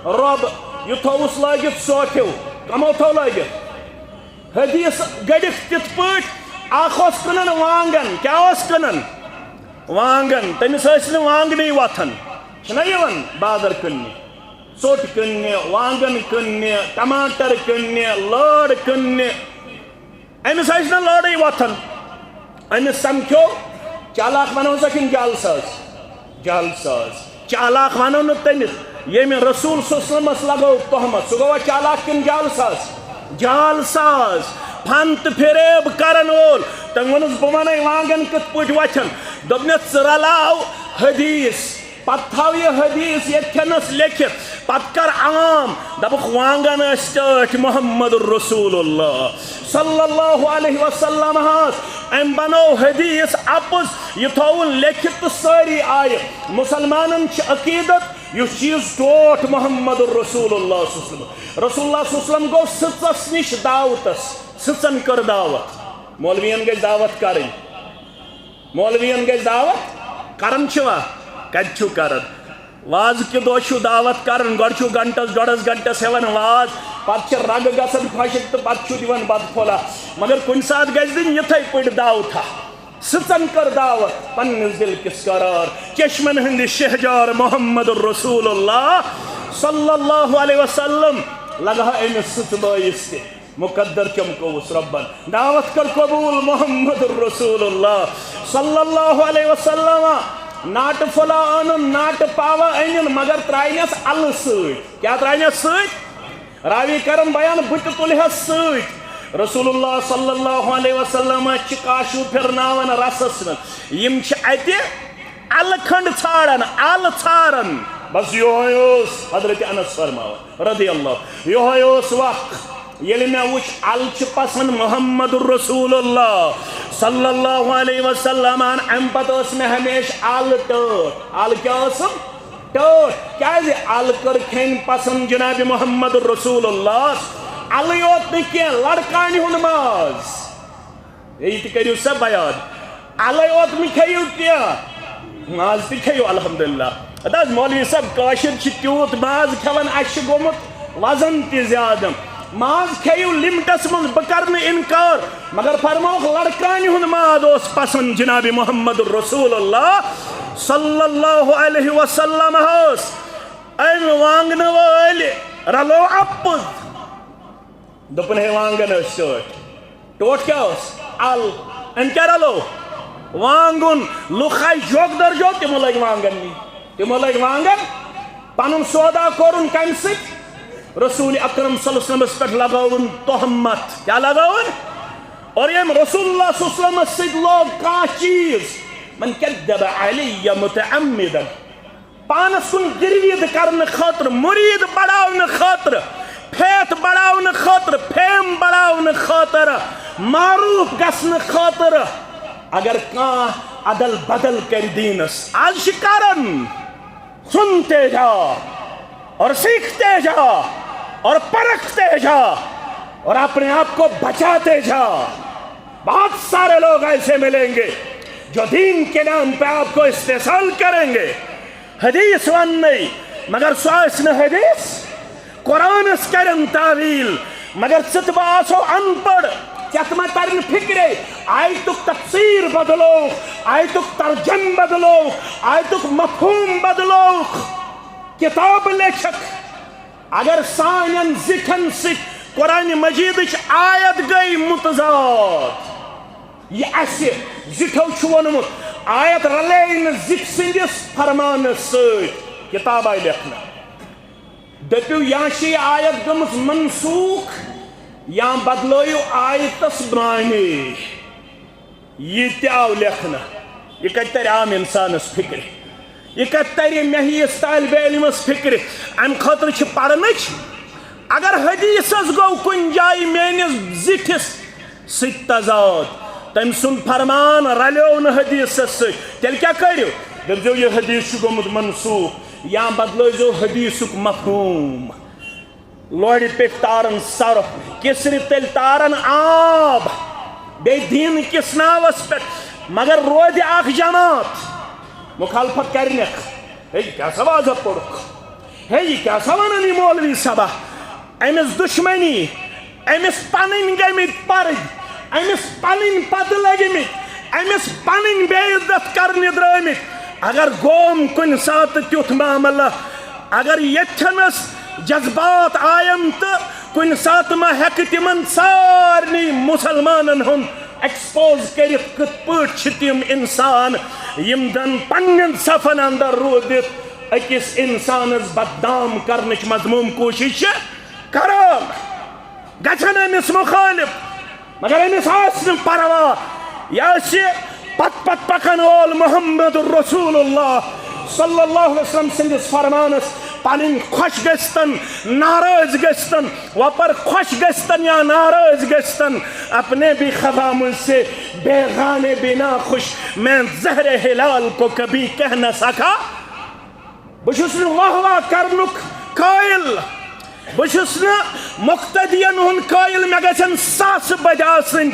رۄب۔ یہِ تھووُس لٲگِتھ سوفیو۔ کمو تھوو لٲگِتھ؟ حدیث گٔڑِکھ تِتھ پٲٹھۍ، اکھ اوس کٕنان وانگن۔ کیٛاہ اوس کٕنان؟ وانگن۔ تٔمِس ٲسۍ نہٕ وانگنٕے وۄتھان۔ چھِنہ یِوان بازر کٕننہِ؟ ژوٚٹ کٕننہِ، وانگن کٕننہِ، ٹماٹر کٕننہِ، لٲر کٕننہِ۔ أمِس ٲسۍ نہٕ لٲرٕے وۄتھان۔ أمِس سمکھیو، چالاک ونو سا کِنہٕ جعل ساز؟ جعل ساز۔ چالاک ونو نہٕ تٔمِس، ییٚمہِ رسول صلی اللہ علیہ وسلمس لگٲو تہمت، سُہ گوٚوا چالاک کِنہٕ جعل ساز؟ جعل ساز۔ فن تہٕ فریب کرن وول۔ تٔمۍ ووٚنُس، "بہٕ ونے وانگن کِتھ پٲٹھۍ وۄتھن؟" دوٚپنس، "ژٕ رلاو حدیث۔" پتہٕ تھاو یہِ حدیث ییٚتھٮ۪نس لیکھِتھ، پتہٕ کر عام، دپکھ، "وانگن ٲسۍ ٹٲٹھۍ محمد رسول اللہ صلی اللہ علیہ وسلم ہس۔" أمۍ بنوو حدیث اپُز، یہِ تھووُن لیکھِتھ تہٕ سٲری آیہِ۔ مسلمانن چھِ عقیدت، یُس چیٖز ٹوٹھ محمد رسول اللہ صلی اللہ علیہ وسلم۔ رسول اللہ صلی اللہ علیہ وسلم گوٚو سٕژس نِش دعوتس، سٕژن کٔر دعوت۔ مولوین گژھِ دعوت کرٕنۍ۔ مولوین گژھِ دعوت کران چھِوا؟ کتہِ چھِو کران؟ وازٕ کہِ دۄہ چھِو دعوت کران، گۄڈٕ چھِو گھنٹس، ڈۄڈس گھنٹس ہٮ۪وان واز، پتہٕ چھِ رگہٕ گژھان خۄشک تہٕ پتہٕ چھِو دِوان بتہٕ پھوٚلہ۔ مگر کُنہِ ساتہٕ گژھِ دِنۍ یِتھے پٲٹھۍ دعوتھا۔ سٕژن کٔر دعوت پننِس دِل کِس قرار، چشمن ہٕنٛدِ شہجار محمد رسول اللہ صلی اللہ علیہ وسلم۔ لگہٕ ہا أمِس سٕژ بٲیِس تہِ۔ مقدر چمکووُس رۄبن، دعوت کٔر قبول محمد رسول اللہ صلی اللہ علیہ وسلم۔ ناٹہٕ پھوٚلہ اونُن، ناٹہٕ پاوا أنِن، مگر ترٛاینس الہٕ سۭتۍ۔ کیٛاہ ترٛاینس سۭتۍ؟ راوی کرن بیان، بہٕ تہِ تُلہس سۭتۍ۔ رسول اللہ صلی اللہ علیہ وسلم چھِ کاشو پھرناوان رسس منٛز۔ یِم چھِ اتہِ الہٕ کھنڈ ژھانڈان، الہٕ ژھانڈان۔ بس یِہوے اوس حضرت انس فرماوان رضی اللہ، یِہوے اوس وق۔ ییٚلہِ مےٚ وُچھ الہٕ چھِ پسند محمد رسول اللہ صلی اللہ علیہ وسلم، امہِ پتہٕ ٲس مےٚ ہمیشہِ الہٕ ٹٲٹھ۔ الہٕ کیٛاہ ٲسٕم؟ ٹٲٹھ۔ کیٛازِ؟ الہٕ کٔر کھیٚنۍ پسند جناب محمد رسول اللہ۔ الٕے یوت نہٕ کینٛہہ، لڑکانہِ ہُنٛد ماز۔ یہِ تہِ کٔرِو سا بیان۔ الے یوت مہٕ کھیٚیِو کینٛہہ، ماز تہِ کھیٚیِو الحمدللہ۔ اَدٕ حظ مولوی صٲب، کٲشِر چھِ تیوٗت ماز کھٮ۪وان، اَسہِ چھُ گوٚمُت وزن تہِ زیادٕ۔ ماز کھیٚیِو لِمٹَس منٛز، بہٕ کَرٕ نہٕ اِنکار، مگر فرمووُکھ لڑکانہِ ہُنٛد ماز اوس پسنٛد جناب محمد رسول اللہ صلی اللہ علیہ وسلم۔ أمۍ وانٛگنہٕ وٲلۍ رلوو اَپُز۔ دوٚپُن، ہے وانگن ٲسۍ ٹٲٹھۍ۔ ٹوٹھ کیٛاہ اوس؟ ال۔ أمۍ کیٛاہ رلوو؟ وانگُن۔ لُکھ آیہِ جوک در جو، تِمو لٲگۍ وانگن نِنۍ۔ تِمو لٲگۍ وانگن۔ پنُن سودا کوٚرُن کَمہِ سۭتۍ؟ رسول اکرم صلی اللہ علیہ وسلمس پٮ۪ٹھ لگٲوٕن تہمت۔ کیٛاہ لگٲوٕن؟ اور ییٚمۍ رسول اللہ صلی اللہ علیہ وسلمس سۭتۍ لوگ کانٛہہ چیٖز، من کذب علی متعمدا، پانس کُن گروید کرنہٕ خٲطرٕ، مرید بڑاونہٕ خٲطرٕ، فیتھ بڑاونہٕ خٲطرٕ، فیم بڑاونہٕ خٲطرٕ، معروف گژھنہٕ خٲطرٕ، اگر کانٛہہ ادل بدل کرِ دیٖنس، از چھِ کران، سنتے جا اور سیکھتے جا اور پرکھتے جا اور اپنے آپ کو بچاتے جا۔ بہت سارے لوگ ایسے ملیں گے جو دین کے نام پہ آپ کو استحصال کریں گے۔ حدیث وننٕے، مگر سُہ آسہِ نہٕ حدیث۔ قرآنس کرن تعویل، مگر ژٕ تہٕ بہٕ آسو ان پڑھ۔ ژےٚ تہِ ما ترِ نہٕ فکرے؟ آیتُک تفسیر بدلووُکھ، آیتُک ترجمہٕ بدلووُکھ، آیتُک مفہوم بدلووُکھ۔ کتاب لیکھکھ، اگر سانٮ۪ن زِٹھٮ۪ن سۭتۍ قرآن مجیدٕچ آیت گٔے متضاد، یہِ اسہِ زِٹھو چھُ ووٚنمُت، آیت رلے نہٕ زِٹھۍ سٕنٛدِس فرمانس سۭتۍ، کتاب آیہِ لیکھنہٕ۔ دٔپِو، یا چھِ یہِ آیت گٔمٕژ منسوخ، یا بدلٲیِو آیتس معنی۔ یہِ تہِ آو لیکھنہٕ۔ یہِ کتہِ ترِ عام انسانس فکرِ؟ یہِ کتہِ ترِ مےٚ ہِوِس طالبِ علمس فکرِ؟ امہِ خٲطرٕ چھِ پرنٕچ۔ اگر حدیثس گوٚو کُنہِ جایہِ میٲنِس زِٹھِس سۭتۍ تضاد، تٔمۍ سُنٛد فرمان رلیو نہٕ حدیثس سۭتۍ، تیٚلہِ کیٛاہ کٔرِو؟ دٔپۍزیو، یہِ حدیث چھُ گوٚمُت منسوخ، یا بدلٲیزیو حدیثُک مفہوم۔ لورِ پٮ۪ٹھۍ تارن سرُپھ، کِسرِ تٔلۍ تارن آب، بیٚیہِ دیٖن کِس ناوس پٮ۪ٹھ، مگر روزِ اکھ جماعت، مخالفت کرِ نہٕ۔ ہے، یہِ کیٛاہ سا وازا پوٚرُکھ؟ ہے، یہِ کیٛاہ سا ونان یہِ مولوی صٲبا؟ أمِس دُشمنی، أمِس پنٕنۍ گٔمٕتۍ پردۍ، أمِس پنٕنۍ پتہٕ لٔگمٕتۍ، أمِس پنٕنۍ بے عزت کرنہِ درٲمٕتۍ۔ اگر گوم کُنہِ ساتہٕ تیُتھ معاملہٕ، اگر ییٚتھٮ۪نس جذبات آیم تہٕ کُنہِ ساتہٕ ما ہٮ۪کہٕ تِمن سارنٕے مسلمانن ہُنٛد ایکسپوز کٔرِتھ کِتھ پٲٹھۍ چھِ تِم انسان یِم زن پننٮ۪ن صفن اندر روٗدِتھ أکِس انسانس بدنام کرنٕچ مذموم کوٗشش چھِ کران؟ گژھن أمِس مُخٲلِف، مگر أمِس آسہِ نہٕ پرواہ، یہِ آسہِ پتہٕ پتہٕ پکن وول محمد رسول اللہ صلی اللہ علیہ وسلم سٕنٛدِس فرمانس پنٕنۍ خۄش گٔژھتن، ناراض گٔژھتن، وۄپر خۄش گٔژھتن یا ناراض گٔژھتن، اپنے بھی خفا مجھ سے بیگانے بھی ناخوش، میں زہر ہلال کو کبھی کہہ نہ سکا۔ بہٕ چھُس نہٕ واہ واہ کرنُک قٲیِل، بہٕ چھُس نہٕ مقتدین ہُنٛد قٲیِل، مےٚ گژھن ساسہٕ بٔدۍ آسٕنۍ،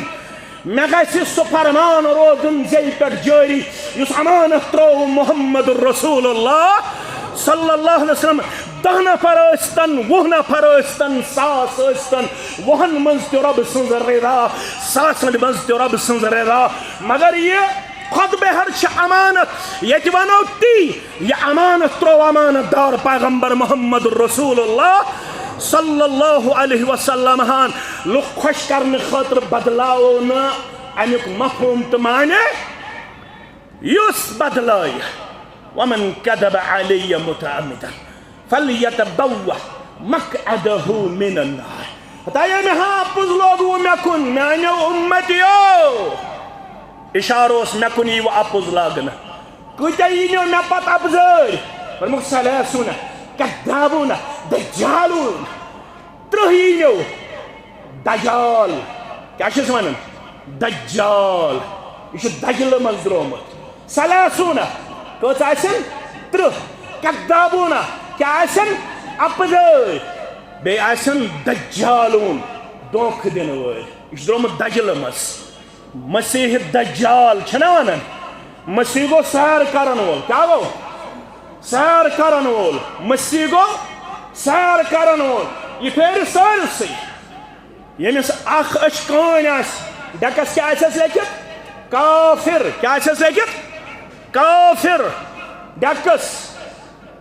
مےٚ گژھِ سُہ فرمان روزُن زیٚیہِ پٮ۪ٹھ جٲری یُس امانت ترٛوو محمد رسول اللہ صلی اللہ علیہ وسلم۔ دَہ نفر ٲسۍتن، وُہ نفر ٲسۍتن، ساس ٲسۍتن، وُہن منٛز تہِ رۄبہٕ سٕنٛز رضا، ساسن منٛز تہِ رۄبہٕ سٕنٛز رضا۔ مگر یہِ خۄد بہر چھِ امانت، ییٚتہِ ونو تی، یہِ امانت ترٛوو امانت دار پیغمبر محمد رسول اللہ صلی اللہ علیہ وسلم ہن۔ لُکھ خۄش کرنہٕ خٲطرٕ بدلاوو نہٕ امیُک مفہوم تہٕ معنی۔ یُس بدلایہِ، ومن کذب علی متعمدا فلیتبوأ مقعده من النار۔ ہتا ییٚمہِ ہا اپُز لوگوٕ مےٚ کُن، میانیو امتیو، اشارٕ اوس مےٚ کُن ییٖوٕ اپُز لاگنہٕ۔ کۭتیاہ یی نیو مےٚ پتہٕ اپزٲرۍ؟ فرمووُکھ، ثلاثون، کذابون، دجالون۔ ترٕٛہ یی نیو۔ دجال۔ کیٛاہ چھِس ونان؟ دجال۔ یہِ چھُ دجلہٕ منٛز درٛامُت۔ ثلاثون۔ کٔژ آسن؟ ترٕٛہ۔ کذابون۔ کیٛاہ آسن؟ اپزٲرۍ۔ بیٚیہِ آسن دجالون، دھوکہٕ دِنہٕ وٲلۍ۔ یہِ چھُ درٛامُت دجلہٕ منٛز۔ مسیح دجال چھِنہ ونان؟ مسیح گوٚو سیر کرن وول۔ کیٛاہ گوٚو؟ سیر کرن وول۔ مسیح گوٚو سیر کرن وول۔ یہِ پھیرِ سٲرسٕے۔ ییٚمِس اکھ أچھ کٲنۍ آسہِ، ڈیکس کیٛاہ آسٮ۪س لیکھِتھ؟ کافر۔ کیٛاہ آسٮ۪س لیکھِتھ؟ کافر۔ ڈیکس۔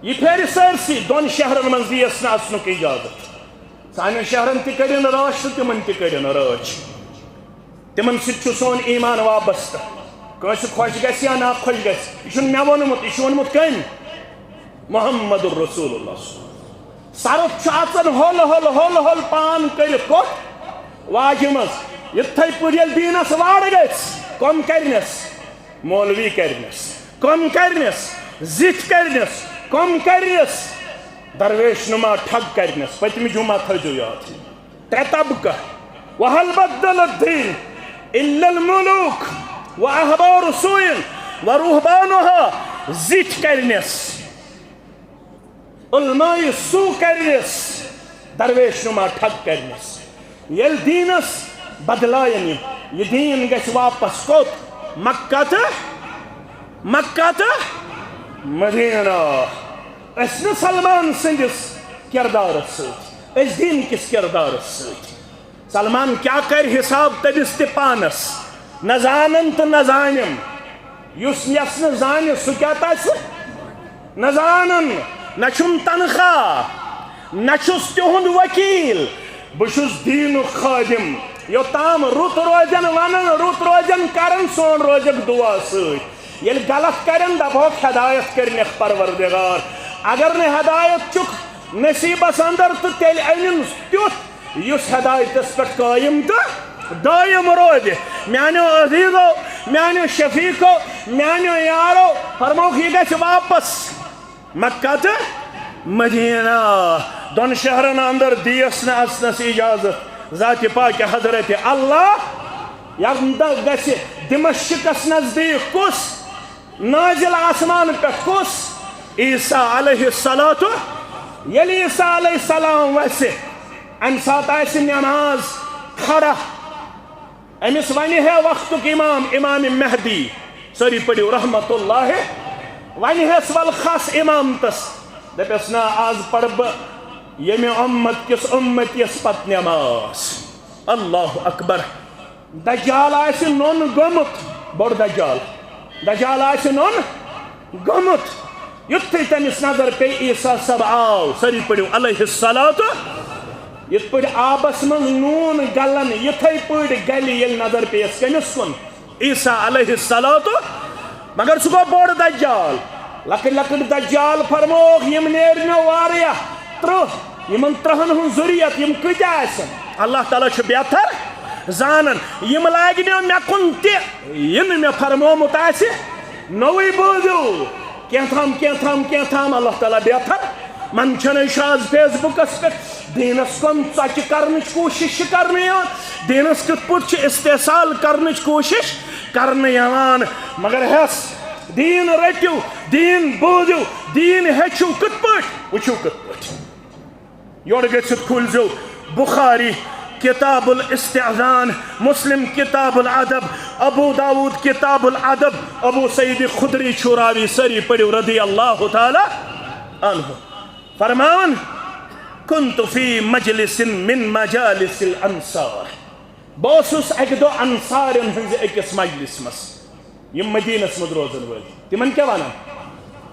یہِ پھیرِ سٲرسٕے۔ دۄن شہرن منٛز دیس نہٕ اژنُک اجازت۔ سانٮ۪ن شہرن تہِ کٔرِن رٲچھ تہٕ تِمن تہِ کٔرِن رٲچھ۔ تِمن سۭتۍ چھُ سون ایمان وابستہٕ۔ کٲنٛسہِ خۄش گژھِ یا ناخۄش گژھِ، یہِ چھُنہٕ مےٚ ووٚنمُت، یہِ چھُ ووٚنمُت کٔمۍ؟ محمد رسول اللہ۔ سرُپھ چھُ اژان ہۄل ہۄل ہۄل ہۄل پان کٔرِتھ کوٚت؟ واجہِ منٛز۔ یِتھَے پٲٹھۍ ییٚلہِ دیٖنس وارٕ گژھِ، کۄم کرنس؟ مولوی کرنس۔ کۄم کرنس؟ زِٹھۍ کرنس۔ کۄم کرنس؟ درویش نما ٹھگ کرنس۔ پٔتمہِ جمعہ تھٲیزیو یاد۔ ترٛےٚ طبقہٕ۔ وهل بدل الدين إلا الملوك وأحبار سوء ورهبانها۔ زِٹھۍ کرنس، علماء سوء کرنس، درویش نما ٹھگ کرنس۔ ییٚلہِ دیٖنس بدلایَن یِم، یہِ دیٖن گژھِ واپس کوٚت؟ مکہ تہٕ، مکہ تہٕ مدینہ۔ أسۍ نہٕ سلمان سٕنٛدِس کردارس سۭتۍ، أسۍ دیٖن کِس کردارس سۭتۍ۔ سلمان کیٛاہ کرِ حساب تٔمِس تہِ پانس؟ نہ زانن تہٕ نہ زانٮ۪م۔ یُس یس نہٕ زانہِ، سُہ کیٛاہ تَسہِ؟ نہ زانن، نہ چھُم تنخواہ، نہ چھُس تِہُنٛد وکیل۔ بہٕ چھُس دیٖنُک خٲدِم۔ یوٚتام رُت روزن ونن، رُت روزن کرن، سون روزکھ دُعا سۭتۍ۔ ییٚلہِ غلط کرن، دپہوکھ ہدایت کٔرنکھ پروردگار۔ اگر نہٕ ہدایت چھُکھ نصیبس اندر، تہٕ تیٚلہِ أنِن تیُتھ یُس ہدایتس پٮ۪ٹھ قٲیِم تہٕ دٲیِم روزِ۔ میانیو عزیزو، میانیو شفیقو، میانیو یارو، فرموکھ، یہِ گژھِ واپس مکہ تہٕ مدینہ۔ دۄن شہرن اندر دِیس نہٕ اژنس اجازت۔ ذاتِ پاکِ حضرت اللہ، ییٚمہِ دۄہ گژھِ دمشقس نزدیٖک کُس؟ نازل آسمان پٮ۪ٹھ کُس؟ عیسیٰ علیہ الصلوۃ۔ ییٚلہِ عیسیٰ علیہ السلام وسہِ، امہِ ساتہٕ آسہِ نماز کھڑا۔ أمِس ونہِ ہے وقتُک امام، امام مہدی، سٲری پٔرِو رحمت اللہ، ونہِ ہس ول کھس امامتس، دپس، نہ، آز پرٕ بہٕ ییٚمہِ امت کِس امتیس پتہٕ نماز۔ اللہ اکبر۔ دجال آسہِ نوٚن گوٚمُت، بوٚڑ دجال۔ دجال آسہِ نوٚن گوٚمُت۔ یُتھُے تٔمِس نظر پیٚیہِ، عیسیٰ صٲب آو، سٲری پٔرِو علیہ الصلوۃ۔ یِتھ پٲٹھۍ آبس منٛز نوٗن گلان، یِتھے پٲٹھۍ گلہِ ییٚلہِ نظر پیٚیس کٔمِس کُن؟ عیسیٰ علیہ الصلوۃ۔ مگر سُہ گوٚو بوٚڑ دجال۔ لۄکٕٹۍ لۄکٕٹۍ دجال فرمووُکھ، یِم نیرنو واریاہ، ترٕٛہ، یِمن ترٕٛہن ہُنٛد ذُریت، یِم کۭتیاہ آسن؟ اللہ تعالیٰ چھُ بہتر زانان۔ یِم لاگنو مےٚ کُن تہِ، یہِ نہٕ مےٚ فرمومُت آسہِ۔ نوٚوُے بوٗزِو، کینٛہہ تام، کینٛہہ تام، کینٛہہ تام، اللہ تعالیٰ بہتر۔ منٛدچھان چھُ آز فیس بُکس پٮ۪ٹھ دیٖنس کُن ژۄچہِ کرنٕچ کوٗشِش چھِ کرنہٕ یِوان، دیٖنس کِتھ پٲٹھۍ چھِ استحصال کرنٕچ کوٗشِش کرنہٕ یِوان۔ مگر ہٮ۪س، دیٖن رٔٹِو، دیٖن بوٗزِو، دیٖن ہیٚچھِو۔ کِتھ پٲٹھۍ؟ وٕچھِو کِتھ پٲٹھۍ۔ یورٕ گٔژھِتھ کھوٗلزیو بخاری کتاب الاستئذان، مسلم کتاب الادب، ابو داود کتاب الادب۔ ابو سعید خدری چھُ راوی، سٲری پٔرِو رضی اللہ تعالیٰ عنہ۔ فرماوان، كنت في مجلس من مجالس الانصار۔ بہٕ اوسُس اکہِ دۄہ انصارن ہٕنٛزِ أکِس مجلس منٛز، یِم مدینس منٛز روزن وٲلۍ، تِمن کیٛاہ ونان؟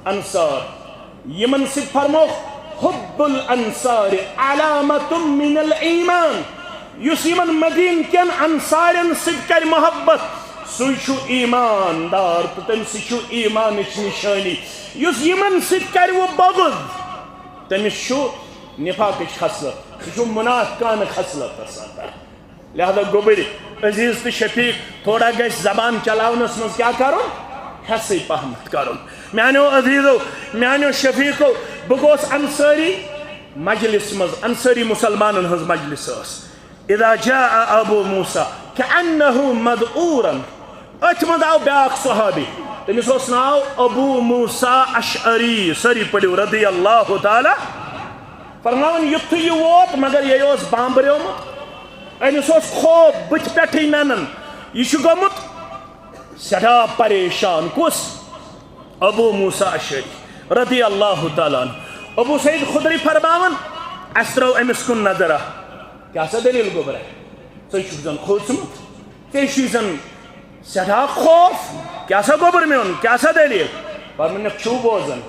انصار۔ یِمن سۭتۍ فرمووُکھ، حب الانصار علامة من الایمان۔ یُس یِمن مدینہٕ کٮ۪ن انصارن سۭتۍ کرِ محبت، سُے چھُ ایماندار تہٕ تٔمۍ سۭتۍ چھُ ایمانٕچ نشٲنی۔ یُس یِمن سۭتۍ کرِ وۄنۍ بغض، تٔمِس چھُ نفاقٕچ خصلت، سُہ چھُ منافقانہٕ خصلتس اندر۔ لہذا گوٚبٕرۍ عزیز تہٕ شفیق، تھوڑا گژھِ زبان چلاونس منٛز کیٛاہ کرُن؟ ہٮ۪سٕے پہمتھ کرُن۔ میانیو عزیزو، میانیو شفیقو، بہٕ گوس انصٲری مجلس منٛز، انصٲری مسلمانن ہٕنٛز مجلس ٲس۔ اذا جاء ابو موسیٰ كأنه مذعورا۔ أتھۍ منٛز آو بیٛاکھ صحابی، تٔمِس اوس ناو ابو موسیٰ اشعری، سٲری پٔرِو رضی اللہ تعالیٰ۔ فرماوان، یُتھُے یہِ ووت، مگر یہِ اوس بامبریومُت، أمِس اوس خوف بٕتھِ پٮ۪ٹھٕے ننان، یہِ چھُ گوٚمُت سٮ۪ٹھاہ پریشان۔ کُس؟ ابو موسیٰ اشعری رضی اللہ تعالیٰ عنہ۔ ابو سعید خدری فرماوان، اَسہِ ترٲو أمِس کُن نظرہ۔ کیٛاہ سا دٔلیٖل گوٚبرا؟ ژٕ چھُکھ زَن کھوژمُت، ژےٚ چھُے زَن سٮ۪ٹھاہ خوف۔ کیٛاہ سا گوٚبُر میون؟ کیٛاہ سا دٔلیٖل؟ فرموونَکھ، چھُو بوزان؟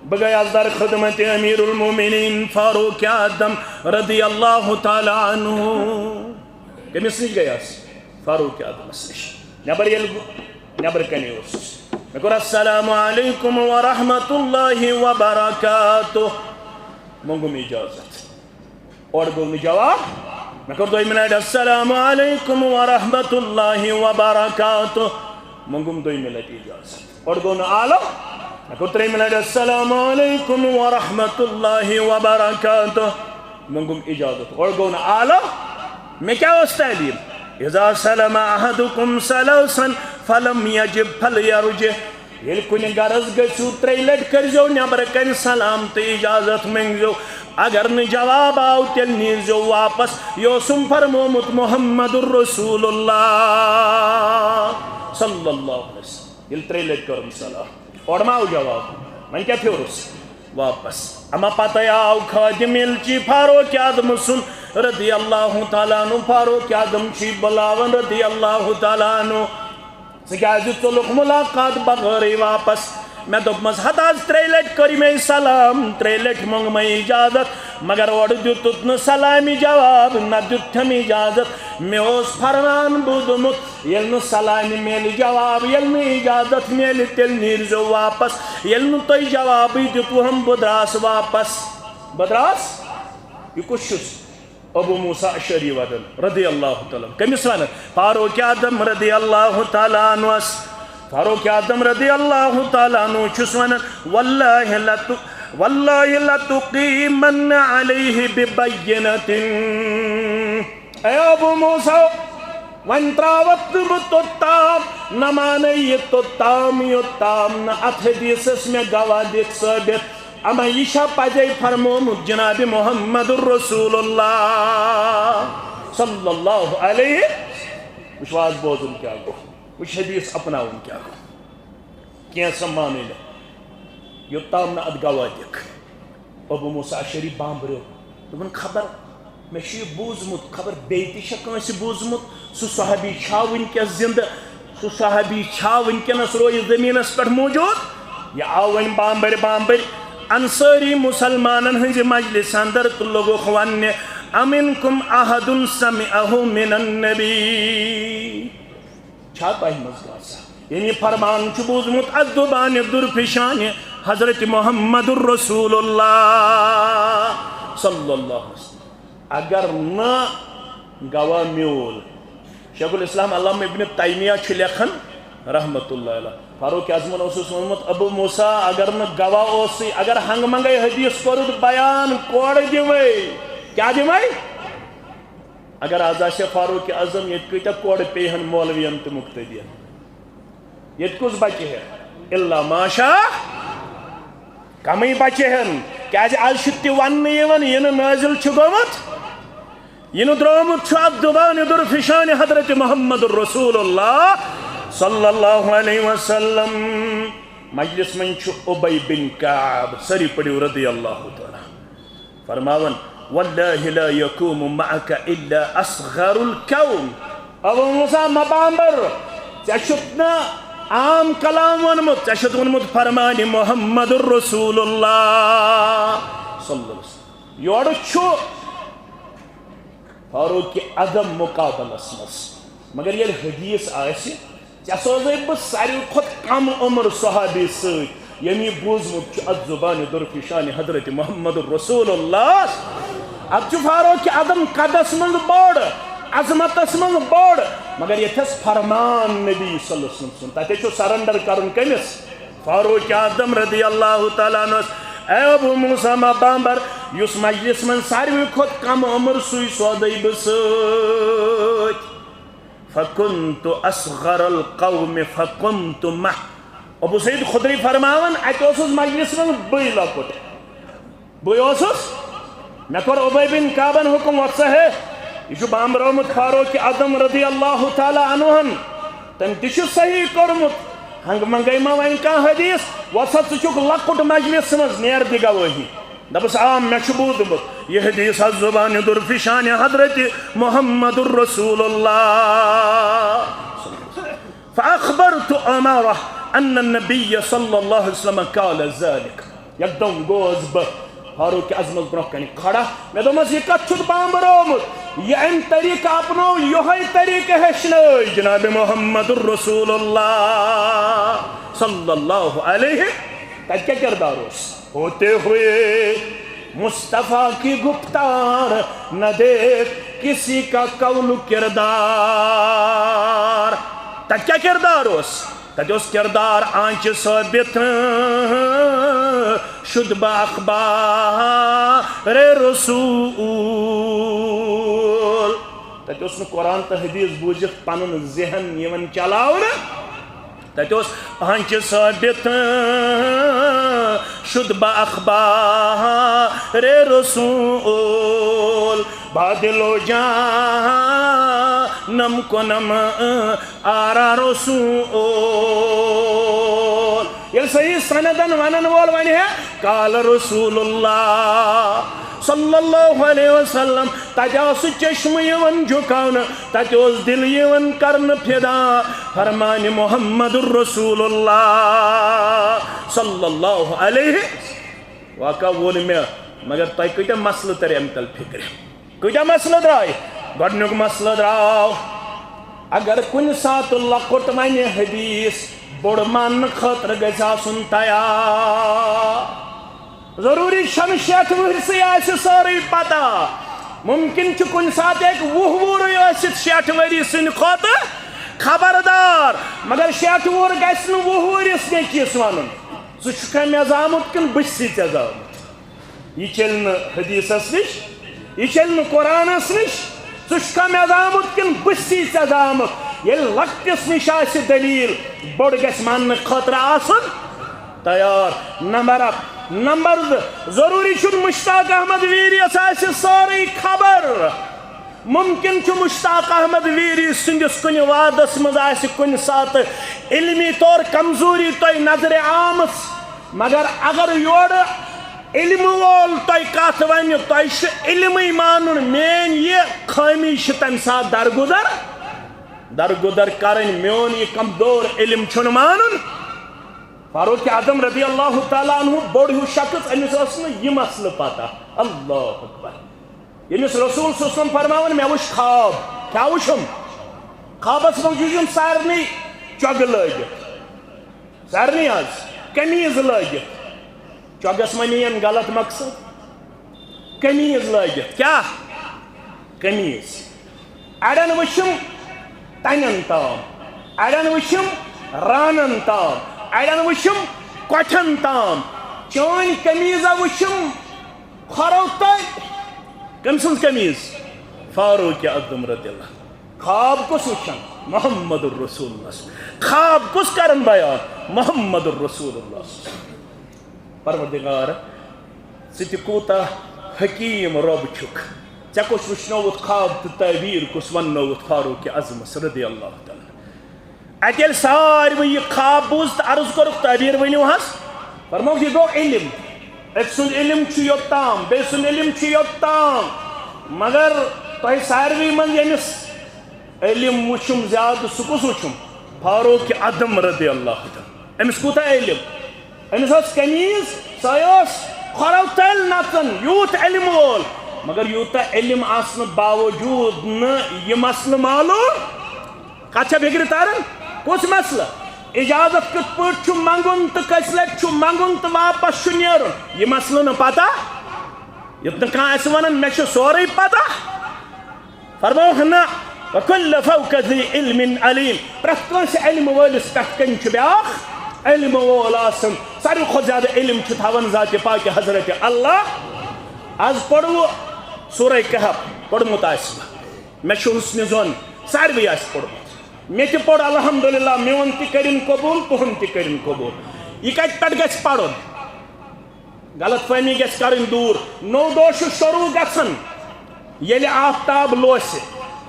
بہٕ گٔیاس در خدمت امیر المومنین فاروق اعظم رضی اللہ تعالیٰ عنہ۔ کٔمِس نِش گٔیاس؟ فاروق اعظمس نِش۔ نٮ۪بر ییٚلہِ بہٕ نٮ۪برٕ کَنہِ اوسُس، مےٚ کوٚر، السلام علیکم ورحمۃ اللہ وبرکاتہ۔ موٚنگُم اجازت۔ اورٕ گوٚو نہٕ جواب۔ مےٚ کوٚر دوٚیمہِ لٹہِ، السلام علیکم ورحمۃ اللہ وبرکاتہ۔ موٚنگُم دوٚیمہِ لٹہِ اجازت۔ اورٕ گوٚو نہٕ آلو۔ مےٚ کوٚر ترٛیٚیِمہِ لٹہِ، السلام علیکم ورحمۃ اللہ وبرکاتہ۔ موٚنگُم اجازت۔ اورٕ گوٚو نہٕ آلو۔ مےٚ کیٛاہ اوس تعلیٖم؟ اذا سلم احدکم ثلاثا فلم یجب فلیرجع۔ ییٚلہِ کُنہِ غرض گٔژھِو، ترٛیٚیہِ لٹہِ کٔرۍزیو نٮ۪برٕ کنہِ سلام تہٕ اجازت مٔنگزیو۔ اگر نہٕ جواب آو، تیٚلہِ نیٖرزیو واپس۔ یہِ اوسُم فرمومُت محمد رسول اللہ صلی اللہ علیہ وسلم۔ ییٚلہِ ترٛیٚیہِ لٹہِ کٔرٕم سلام، اورٕ ما آو جواب؟ وۄنۍ کیٛاہ پھیورُس واپس؟ اما پتہٕ آو خادم ییٚلہِ چی فاروق اعظم سُنٛد رضی اللہ تعالیٰ عنہ، فاروق اعظم چھی بلاون رضی اللہ تعالیٰ عنہ، ژٕ کیازِ ژوٚلُکھ ملاقات بغٲرٕے واپس؟ مےٚ دوٚپمس، ہتہٕ حظ ترٛیٚیہِ لٹہِ کٔر مےٚ سلام، ترٛیٚیہِ لٹہِ موٚنگ مےٚ اجازت، مگر اورٕ دیُتُتھ نہٕ سلامہِ جواب، نہ دیُتتھم اجازت۔ مےٚ اوس فرمان بوٗزمُت، ییٚلہِ نہٕ سلامہِ میلہِ جواب، ییٚلہِ نہٕ اجازت میلہِ، تیٚلہِ نیٖرزیو واپس۔ ییٚلہِ نہٕ تۄہہِ جوابٕے دیُتوُہم، بہٕ درٛاس واپس۔ بہٕ درٛاس؟ یہِ کُس چھُس؟ ابو موسیٰ اشعری ودان رضی اللہ تعالیٰ عنہ۔ کٔمِس ونان؟ فاروق اعظم رضی اللہ تعالیٰ عنہس۔ فاروق اعظم رضی اللہ تعالیٰ عنہ چھُس ونان، واللہ لتُ-، واللہ لتقیمن علیہ ببینۃ۔ اے ابو موسیٰ، وۄنۍ ترٛاوتھ نہٕ بہٕ توٚت تام، نہ مانَے یہِ توٚت تام، یوٚت تام نہٕ اتھ حدیثس مےٚ گواہ دِکھ ثٲبت۔ اما یہِ چھا پزے فرمومُت جناب محمد رسول اللہ صلی اللہ علیہ؟ وٕچھ واز بوزُن کیٛاہ گوٚو، وٕچھ حدیث اپناوُن کیٛاہ گوٚو۔ کینٛہہ سا مانٕے نہٕ، یوٚت تام نہٕ اتھ گواہ دِکھ۔ ابو موسیٰ اشعری بامبریو۔ دوٚپُن، خبر مےٚ چھُ یہِ بوٗزمُت، خبر بیٚیہِ تہِ چھا کٲنٛسہِ بوٗزمُت؟ سُہ صحابی چھا وٕنکیٚس زِندٕ؟ سُہ صحابی چھا وٕنکیٚنس رویہِ زٔمیٖنس پٮ۪ٹھ موٗجوٗد؟ یہِ آو وۄنۍ بامبرۍ بامبرۍ انصٲری مُسلمانن ہٕنٛزِ مجلسہِ اندر تہٕ لوٚگُکھ وننہِ، امنکم احد سمعہ من النبی؟ چھا تۄہہِ منٛز کانٛہہ سا، ییٚمۍ یہِ فرمان چھُ بوٗزمُت اَتھ زُبانہِ درفشانہِ حضرت محمد رسول اللہ صلی اللہ علیہ وسلم؟ اگر نہٕ، گواہ میول۔ شیخ الاسلام علامہ ابن تیمیہ چھُ لیکھان رحمت اللہ علیہ، فاروق اعظمن اوسُس ووٚنمُت، ابو موسیٰ، اگر نہٕ گواہ اوسُے، اگر ہنگہٕ منگے حدیث کوٚرُتھ بیان، کورٕ دِمے۔ کیٛاہ دِمے؟ اگر از آسہِ ہا فاروق اعظم ییٚتہِ، کۭتیاہ کورٕ پیٚیہِ ہن مولوین تہٕ مقتدین؟ ییٚتہِ کُس بچہِ ہے؟ الا ماشاء، کمٕے بچہِ ہن۔ کیازِ از چھُ تہِ وننہٕ یِوان، یہِ نہٕ نٲزِل چھُ گوٚمُت، یہِ نہٕ درٛامُت چھُ اتھ زُبانہِ درفشانہِ حضرت محمد رسول اللہ صلی اللہ علیہ وسلم۔ مجلس منٛز چھُ ابی بن کعب، سٲری پٔرِو رضی اللہ تعالیٰ۔ فرماوان، واللہ لا یقوم معک الا اصغر القوم۔ ابو موسیٰ مبامبر، ژےٚ چھُتھ نہٕ عام کلام ووٚنمُت، ژےٚ چھُتھ ووٚنمُت فرمانِ محمد رسول اللہ صلی اللہ علیہ وسلم۔ یورٕ چھُ فاروق اعظم مقابلس منٛز، مگر ییٚلہِ حدیث آسہِ، ژےٚ سوزے بہٕ ساروی کھۄتہٕ کم عمر صحابی سۭتۍ، ییٚمۍ یہِ بوٗزمُت چھُ اتھ زُبانہِ درفشانہِ حضرت محمد رسول اللہ۔ اتھ چھُ فاروق اعظم قدس منٛز بوٚڑ، عظمتس منٛز بوٚڑ، مگر ییٚتھس فرمان نبی صلی اللہ علیہ وسلم سُنٛد، تتہِ چھُ surrender کرُن کٔمِس؟ فاروق اعظم رضی اللہ تعالیٰ عنہس۔ اے ابو موسیٰ مبامبر، یُس مجلس منٛز ساروی کھۄتہٕ کم عمر، سُے سوزے بہٕ سۭتۍ۔ فکنت اصغر القوم فقمت معه۔ ابو سعید خدری فرماوان، اتہِ اوسُس مجلس منٛز بٕے لۄکُٹ، بٕے اوسُس۔ مےٚ کوٚر ابی بن کعبن حکم، وۄتھ سا ہے، یہِ چھُ بامبرومُت فاروق اعظم رضی اللہ تعالیٰ عنہن، تٔمۍ تہِ چھُ صحیح کوٚرمُت۔ ہنگہٕ منگے ما وۄنۍ کانٛہہ حدیث؟ وۄتھ سا، ژٕ چھُکھ لۄکُٹ مجلس منٛز، نیر دِ گوٲہی۔ دپس، آ، مےٚ چھُ بوٗزمُت یہِ حدیث از زبانِ درفشانِ حضرت محمد رسول اللہ۔ فاخبرت عمر ان النبی صلی اللہ علیہ وسلم قال ذلك۔ یکدم گوس بہٕ فاروق اعظمس برونٛہہ کنہِ کھڑا۔ مےٚ دوٚپمس، یہِ کتھ چھُتھ بامبرومُت؟ یہِ امہِ طریقہٕ اپنوو، یۄہے طریقہٕ ہیٚچھنٲے جناب محمد رسول اللہ صلی اللہ علیہ۔ تتہِ کیٛاہ کردار اوس؟ ہوتے ہوئے مصطفیٰ کی گفتار نہ دیکھ کسی کا قول و کردار۔ تتہِ کیٛاہ کردار اوس؟ تتہِ اوس کردار آنچہِ ثٲبت شد بہ اخبار رسول۔ تتہِ اوس نہٕ قرآن تہٕ حدیث بوٗزِتھ پنُن ذہن یِوان چلاونہٕ۔ تتہِ اوس آنچہِ ثٲبت شد بہ اخبار رسول۔ بادل و جہانم کنم آرا رسول۔ ییٚلہِ صحیح سندن ونن وول ونہِ ہے، قال رسول اللہ صلی اللہ علیہ وسلم، تتہِ آو سُہ چشمہٕ یِوان جُکاونہٕ، تتہِ اوس دِل یِوان کرنہٕ فدا فرمانہِ محمد رسول اللہ صلی اللہ علیہ۔ واقعہ ووٚن مےٚ، مگر تۄہہِ کۭتیٛاہ مسلہٕ ترِ امہِ تل فکرِ؟ کۭتیٛاہ مسلہٕ درٛاے؟ گۄڈٕنیُک مسلہٕ درٛاو، اگر کُنہِ ساتہٕ لۄکُٹ ونہِ حدیث، بوٚڑ ماننہٕ خٲطرٕ گژھِ آسُن تیار۔ ضروٗری چھَنہٕ شیٹھ وُہرسٕے آسہِ سٲرٕے پتہ۔ ممکن چھُ کُنہِ ساتہٕ ہیٚکہِ وُہ وُہرٕے ٲسِتھ شیٹھ ؤری سٕنٛدِ کھۄتہٕ خبردار، مگر شیٹھ وُہُر گژھِ نہٕ وُہ وُہرِس نیٚچوِس ونُن، "ژٕ چھُکھا مےٚ زامُت کِنہٕ بہٕ چھُسٕے ژےٚ زامُت؟" یہِ چلہِ نہٕ حدیثس نِش، یہِ چلہِ نہٕ قرآنس نِش۔ "ژٕ چھُکھا مےٚ زامُت کِنہٕ بہٕ چھُسٕے ژےٚ زامُت؟" ییٚلہِ لۄکٹِس نِش آسہِ دلیل، بوٚڑ گژھِ ماننہٕ خٲطرٕ آسُن تیار۔ نمبر اکھ۔ نمبر زٕ، ضروٗری چھُنہٕ مشتاق احمد ویریس آسہِ سٲرٕے خبر۔ ممکن چھُ مشتاق احمد ویری سٕنٛدِس کُنہِ وادس منٛز آسہِ کُنہِ ساتہٕ علمی طور کمزوری تۄہہِ نظرِ آمٕژ، مگر اگر یورٕ علمہٕ وول تۄہہِ کتھ ونہِ، تۄہہِ چھُ علمٕے مانُن، میٲنۍ یہِ خٲمی چھِ تمہِ ساتہٕ درگُزر، درگُزر کرٕنۍ، میون یہِ کمزور علم چھُنہٕ مانُن۔ فاروق اعظم رضی اللہ تعالیٰ عنہ بوٚڑ ہیوٗ شخص، أمِس ٲس نہٕ یہِ مسلہٕ پتہ۔ اللہ اکبر۔ ییٚمِس رسول صلی اللہ علیہ وسلم فرماوان، "مےٚ وٕچھ خواب۔" کیٛاہ وٕچھُم؟ خوابس منٛز وٕچھُم سارنٕے چۄگہٕ لٲگِتھ، سارنٕے حظ قمیٖض لٲگِتھ۔ چۄگس منٛز نِیَن غلط مقصد۔ قمیٖض لٲگِتھ۔ کیٛاہ؟ قمیٖض۔ اَڑٮ۪ن وٕچھِم تَنٮ۪ن تام، اَڑٮ۪ن وٕچھِم رانَن تام، اَڑٮ۪ن وٕچھِم کۄٹھٮ۪ن تام۔ چٲنۍ قمیٖضہ وٕچھِم کھۄرو تَل۔ کٔمۍ سٕنٛز قمیٖض؟ فاروق اعظم رضی اللہ۔ خواب کُس وٕچھن؟ محمد رسول اللہ۔ خواب کُس کرن بیان؟ محمد رسول اللہ۔ پروردگار، ژٕ تہِ کوٗتاہ حکیٖم رۄب چھُکھ۔ ژےٚ کُس وٕچھنووُتھ خواب تہٕ تعبیٖر کُس وننووُتھ فاروق اعظمس رضی اللہ تعالیٰ عنہ؟ اَتہِ ییٚلہِ ساروٕے یہِ خواب بوٗز تہٕ عرض کوٚرُکھ، "تعبیٖر ؤنِو حظ۔" فرمووُکھ، "یہِ گوٚو علم۔ أکۍ سُنٛد علم چھُ یوٚت تام، بیٚیہِ سُنٛد علم چھُ یوٚت تام، مگر تۄہہِ ساروٕے منٛز ییٚمِس علم وُچھُم زیادٕ، سُہ کُس وُچھُم؟ فاروق اعظم رضی اللہ تعالیٰ۔ أمِس کوٗتاہ علم؟ أمِس ٲس قمیٖض، سۄے ٲس کھۄرو تٔلۍ نژان، یوٗت علم وول، مگر یوٗتاہ علم آسنہٕ باوجوٗد نہٕ یہِ مسلہٕ معلوٗم۔" کتھ چھا فکرِ تران؟ کُس مسلہٕ؟ اجازت کِتھ پٲٹھۍ چھُ منٛگُن تہٕ کٔژِ لٹہِ چھُ منٛگُن تہٕ واپس چھُ نیرُن؟ یہِ مسلہٕ نہٕ پتہ؟ یوٚت نہٕ کانٛہہ آسہِ ونان، "مےٚ چھُ سورُے پتہ۔" فرمووُکھ، "نہ، وکل فوق ذی علم علیم۔" پرٛٮ۪تھ کٲنٛسہِ علم وٲلِس پٮ۪ٹھ کنہِ چھُ بیٛاکھ علم وول آسان۔ ساروی کھۄتہٕ زیادٕ علم چھُ تھاوان ذاتِ پاکہِ حضرت اللہ۔ از پوٚرُو سورہ کہف، پوٚرمُت آسہِ مےٚ، مےٚ چھُ حسنِ ظن، ساروٕے آسہِ پوٚرمُت۔ مےٚ تہِ پوٚر الحمدللہ، میون تہِ کٔرِن قبوٗل، تُہُنٛد تہِ کٔرِن قبوٗل۔ یہِ کتہِ پٮ۪ٹھ گژھِ پرُن؟ غلط فہمی گژھِ کرٕنۍ دوٗر۔ نوٚو دۄہ چھُ شروٗع گژھان ییٚلہِ آفتاب لوسہِ،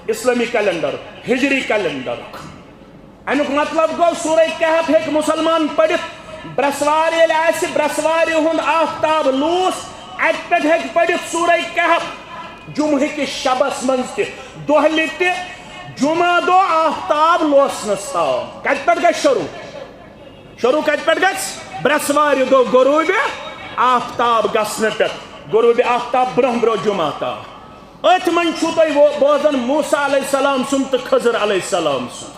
اسلٲمی کیلنڈر، ہجری کیلنڈرُک۔ امیُک مطلب گوٚو، سورہ کہف ہیٚکہِ مُسلمان پٔرِتھ۔ برٛٮ۪سوارِ ییٚلہِ آسہِ، برٛٮ۪سوارِ ہُنٛد آفتاب لوٗس، اَتہِ پٮ۪ٹھ ہیٚکہِ پٔرِتھ سورہ کہف۔ جمعہ کِس شبس منٛز تہِ، دۄہلہِ تہِ، جمعہ دۄہ آفتاب لوسنس تام۔ کتہِ پٮ۪ٹھ گژھِ شروٗع؟ شروٗع کتہِ پٮ۪ٹھ گژھِ؟ برٛٮ۪سوارِ دۄہ غروٗبِ آفتاب گژھنہٕ پٮ۪ٹھ، غروٗبِ آفتاب برٛونٛہہ برٛونٛہہ جمعہ تام۔ أتھۍ منٛز چھُو تۄہہِ بو-، بوزان موسیٰ علیہ السلام سُنٛد تہٕ خضر علیہ السلام سُنٛد۔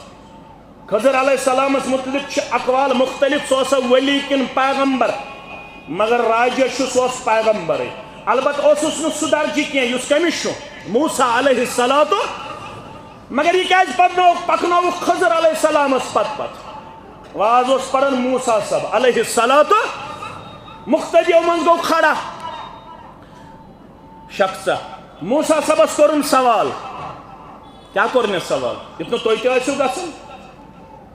خضر علیہ السلامس متعلق چھِ اقوال مختلف، سُہ اوسا ولی کِنہٕ پیغمبر، مگر راجح چھُ سُہ اوس پیغمبرٕے۔ البتہ اوسُس نہٕ سُہ درجہٕ کینٛہہ یُس کٔمِس چھُ، موسیٰ علیہ الصلوۃ۔ مگر یہِ کیازِ پرنووُکھ، پکنووُکھ خضر علیہ السلامس پتہٕ پتہٕ؟ واز اوس پران موسیٰ صٲب علیہ الصلوۃ، مقتدیو منٛز گوٚو کھڑا شخصہ۔ موسیٰ صٲبس کوٚرُن سوال۔ کیٛاہ کوٚر مےٚ سوال؟ یُتھ نہٕ تُہۍ تہِ ٲسِو گژھان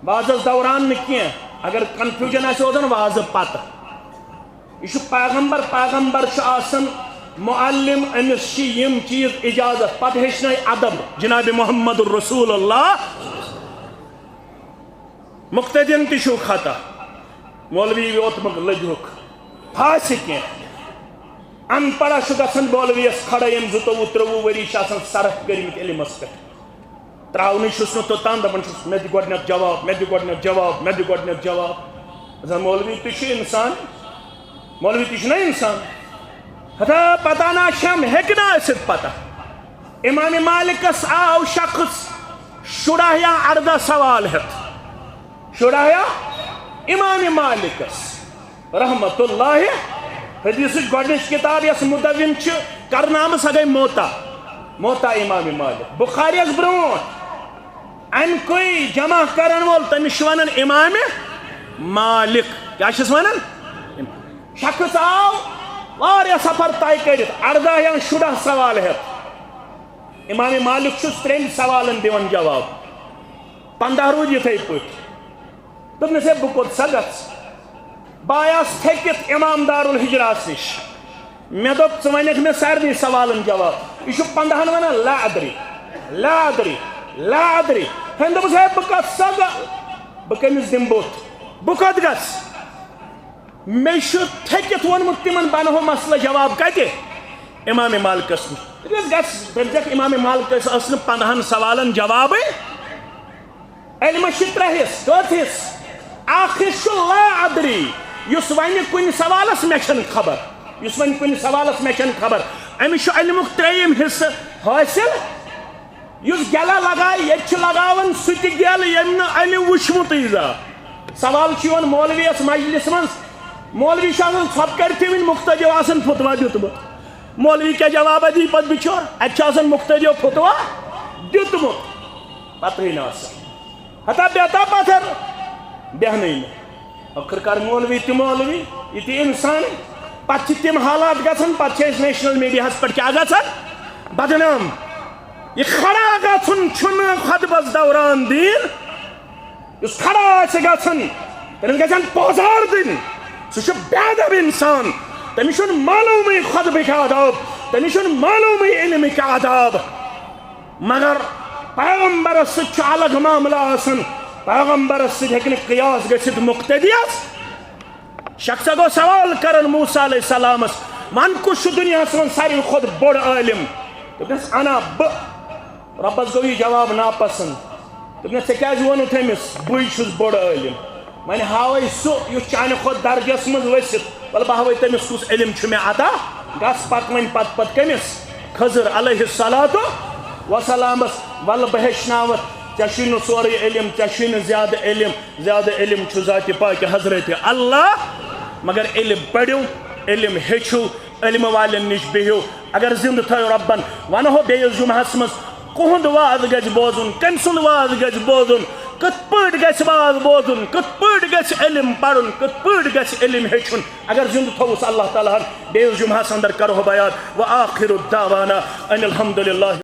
وازس دوران نہٕ کینٛہہ۔ اگر کنفیوجن آسہِ روزان وازٕ پتہٕ، یہِ چھُ پیغمبر، پیغمبر چھُ آسان معلم، أمِس چھِ یِم چیٖز اجازت، پتہٕ ہیٚچھنٲے ادب جناب محمد رسول اللہ۔ مقتدین تہِ چھُو خطا۔ مولوی ووتمُت لٔجہُک پھاسہِ کینٛہہ۔ ان پڑھا چھُ گژھان مولویس کھڑا، ییٚمۍ زٕتووُہ ترٛوٚوُہ ؤری چھِ آسان صرف کٔرمٕتۍ علمس پٮ۪ٹھ۔ تراونٕے چھُس نہٕ توٚتام، دپان چھُس، "مےٚ دِ گۄڈٕنیتھ جواب، مےٚ دِ گۄڈٕنیتھ جواب، مےٚ دِ گۄڈٕنیتھ جواب۔" دپان، مولوی تہِ چھُ انسان، مولوی تہِ چھُنہ انسان۔ ہتا پتہ نہ چھم، ہیٚکہِ نہ ٲسِتھ پتہ۔ امام مالکس آو شخص شُراہ یا اردہ سوال ہیٚتھ۔ شُراہ یا امام مالکس رحمت اللہ۔ حدیثٕچ گۄڈٕنِچ کتاب یۄس مدون چھِ کرنامہٕ، سۄ گٔے موطا، موطا امام مالک۔ بخاریس برونٛٹھ امہِ کُے جمع کرن وول، تٔمِس چھِ ونان امام مالک۔ کیٛاہ چھِس ونان؟ شخص آو واریاہ سفر طے کٔرِتھ، اردہ یا شُراہ سوال ہیٚتھ۔ امام مالک چھُس ترٛٮ۪ن سوالن دِوان جواب۔ پندہ روٗدۍ یِتھے پٲٹھۍ۔ دوٚپنَس، "ہے، بہٕ کوٚت سا گژھٕ؟ بہٕ آیاس تھٔکِتھ امام دارالحجراہس نِش۔ مےٚ دوٚپ، ژٕ وَنَکھ مےٚ سارنٕے سوالن جواب۔ یہِ چھُ پندہن وَنان، 'لا ادری، لا ادری، لا ادری۔'" ہن دوٚپُس، "ہے، بہٕ کَتھ سا گژھٕ؟ بہٕ کٔمِس دِمہٕ بُتھ؟ بہٕ کوٚت گژھٕ؟" مےٚ چھُ تھٔکِتھ ووٚنمُت تِمن، بہٕ اَنہو مسلہٕ جواب کَتہِ؟ امام مالکس نِش۔ دوٚپمَس، "گژھ۔" دوٚپمَس، "امام مالکس ٲس نہٕ پندہن سوالن جوابٕے۔" علمس چھِ ترٛےٚ حصہٕ۔ کٔژ حصہٕ؟ اکھ حصہٕ چھُ لا ادری، یُس ونہِ کُنہِ سوالس مےٚ چھَنہٕ خبر، یُس ونہِ کُنہِ سوالس مےٚ چھَنہٕ خبر۔ أمِس چھُ علمُک ترٛیٚیِم حصہٕ حٲصِل، یُس گٮ۪لہ لگایہِ، ییٚتہِ چھِ لگاوان سُہ تہِ گٮ۪ل، ییٚمۍ نہٕ علم وُچھمُتٕے زانٛہہ۔ سوال چھُ یِوان مولویَس مجلس منٛز، مولوی چھُ آسان ژھۄپہٕ کٔرتھٕے وٕنہِ مُقتدیو آسان فتویٰ دیُتمُت۔ مولوی کیٛاہ جوابہ دی پتہٕ بِچور؟ اَتہِ چھُ آسان مُقتدیو فتویٰ دیُتمُت، پتہٕے نہٕ آسان۔ ہتا بیتا پتھر بیہنٕے نہٕ۔ ٲخٕر کار مولوی تہِ مولوی، یہِ تہِ اِنسانٕے۔ پتہٕ چھِ تِم حالات گژھان، پتہٕ چھِ أسۍ نیشنل میڈیاہس پٮ۪ٹھ کیٛاہ گژھان؟ بدنام۔ یہِ کھڑا گژھُن چھُنہٕ خطبس دوران دیٖن۔ یُس کھڑا آسہِ گژھُن، تٔمِس گژھن پوزار دِنۍ۔ سُہ چھُ بے ادب اِنسان، تٔمِس چھُنہٕ معلومٕے خطبٕکۍ آداب، تٔمِس چھُنہٕ معلومٕے علمٕکۍ آداب۔ مگر پیغمبرس سۭتۍ چھُ الگ معاملہٕ آسان۔ پیغمبرس سۭتۍ ہیٚکہِ نہٕ قیاس گٔژھِتھ مُقتدیَس۔ شخص گوٚو سوال کران موسیٰ علیہ السلامس، "وَن کُس چھُ دُنیاہس منٛز ساروی کھۄتہٕ بوٚڑ عٲلِم؟" دوٚپنس، "انا بہٕ۔" رۄبس گوٚو یہِ جواب ناپسنٛد۔ دوٚپنس، "ژےٚ کیٛازِ ووٚنُتھ أمِس بٕے چھُس بوٚڑ عٲلِم؟ وۄنۍ ہاوے سُہ یُس چانہِ کھۄتہٕ درجس منٛز ؤسِتھ، وَلہٕ بہٕ ہاوے تٔمِس کُس علم چھُ مےٚ عطا، گژھ پکھ وۄنۍ پتہٕ پتہٕ کٔمِس؟ خضر علیہ الصلوۃ والسلامس، وَلہٕ بہٕ ہیٚچھناوَتھ، ژےٚ چھُے نہٕ سورُے علم، ژےٚ چھُے نہٕ زیادٕ علم، زیادٕ علم چھُ ذاتِ پاکہِ حضرت اللہ، مگر علم پٔرِو، علم ہیٚچھِو، علم والٮ۪ن نِش بِہِو۔ اگر زِندٕ تھٲیِو رۄبن، وَنہو بیٚیِس جُمعہس منٛز کُہُنٛد وعظ گژھِ بوزُن، کٔمۍ سُنٛد وعظ گژھِ بوزُن، کِتھ پٲٹھۍ گژھِ وعظ بوزُن، کِتھ پٲٹھۍ گژھِ علم پَرُن، کِتھ پٲٹھۍ گژھِ علم ہیٚچھُن۔ اگر زِندٕ تھوٚوُس اللہ تعالیٰ ہن، بیٚیِس جُمعہس اندر کرہو بیان۔ وآخر دعوانا ان الحمد للہ۔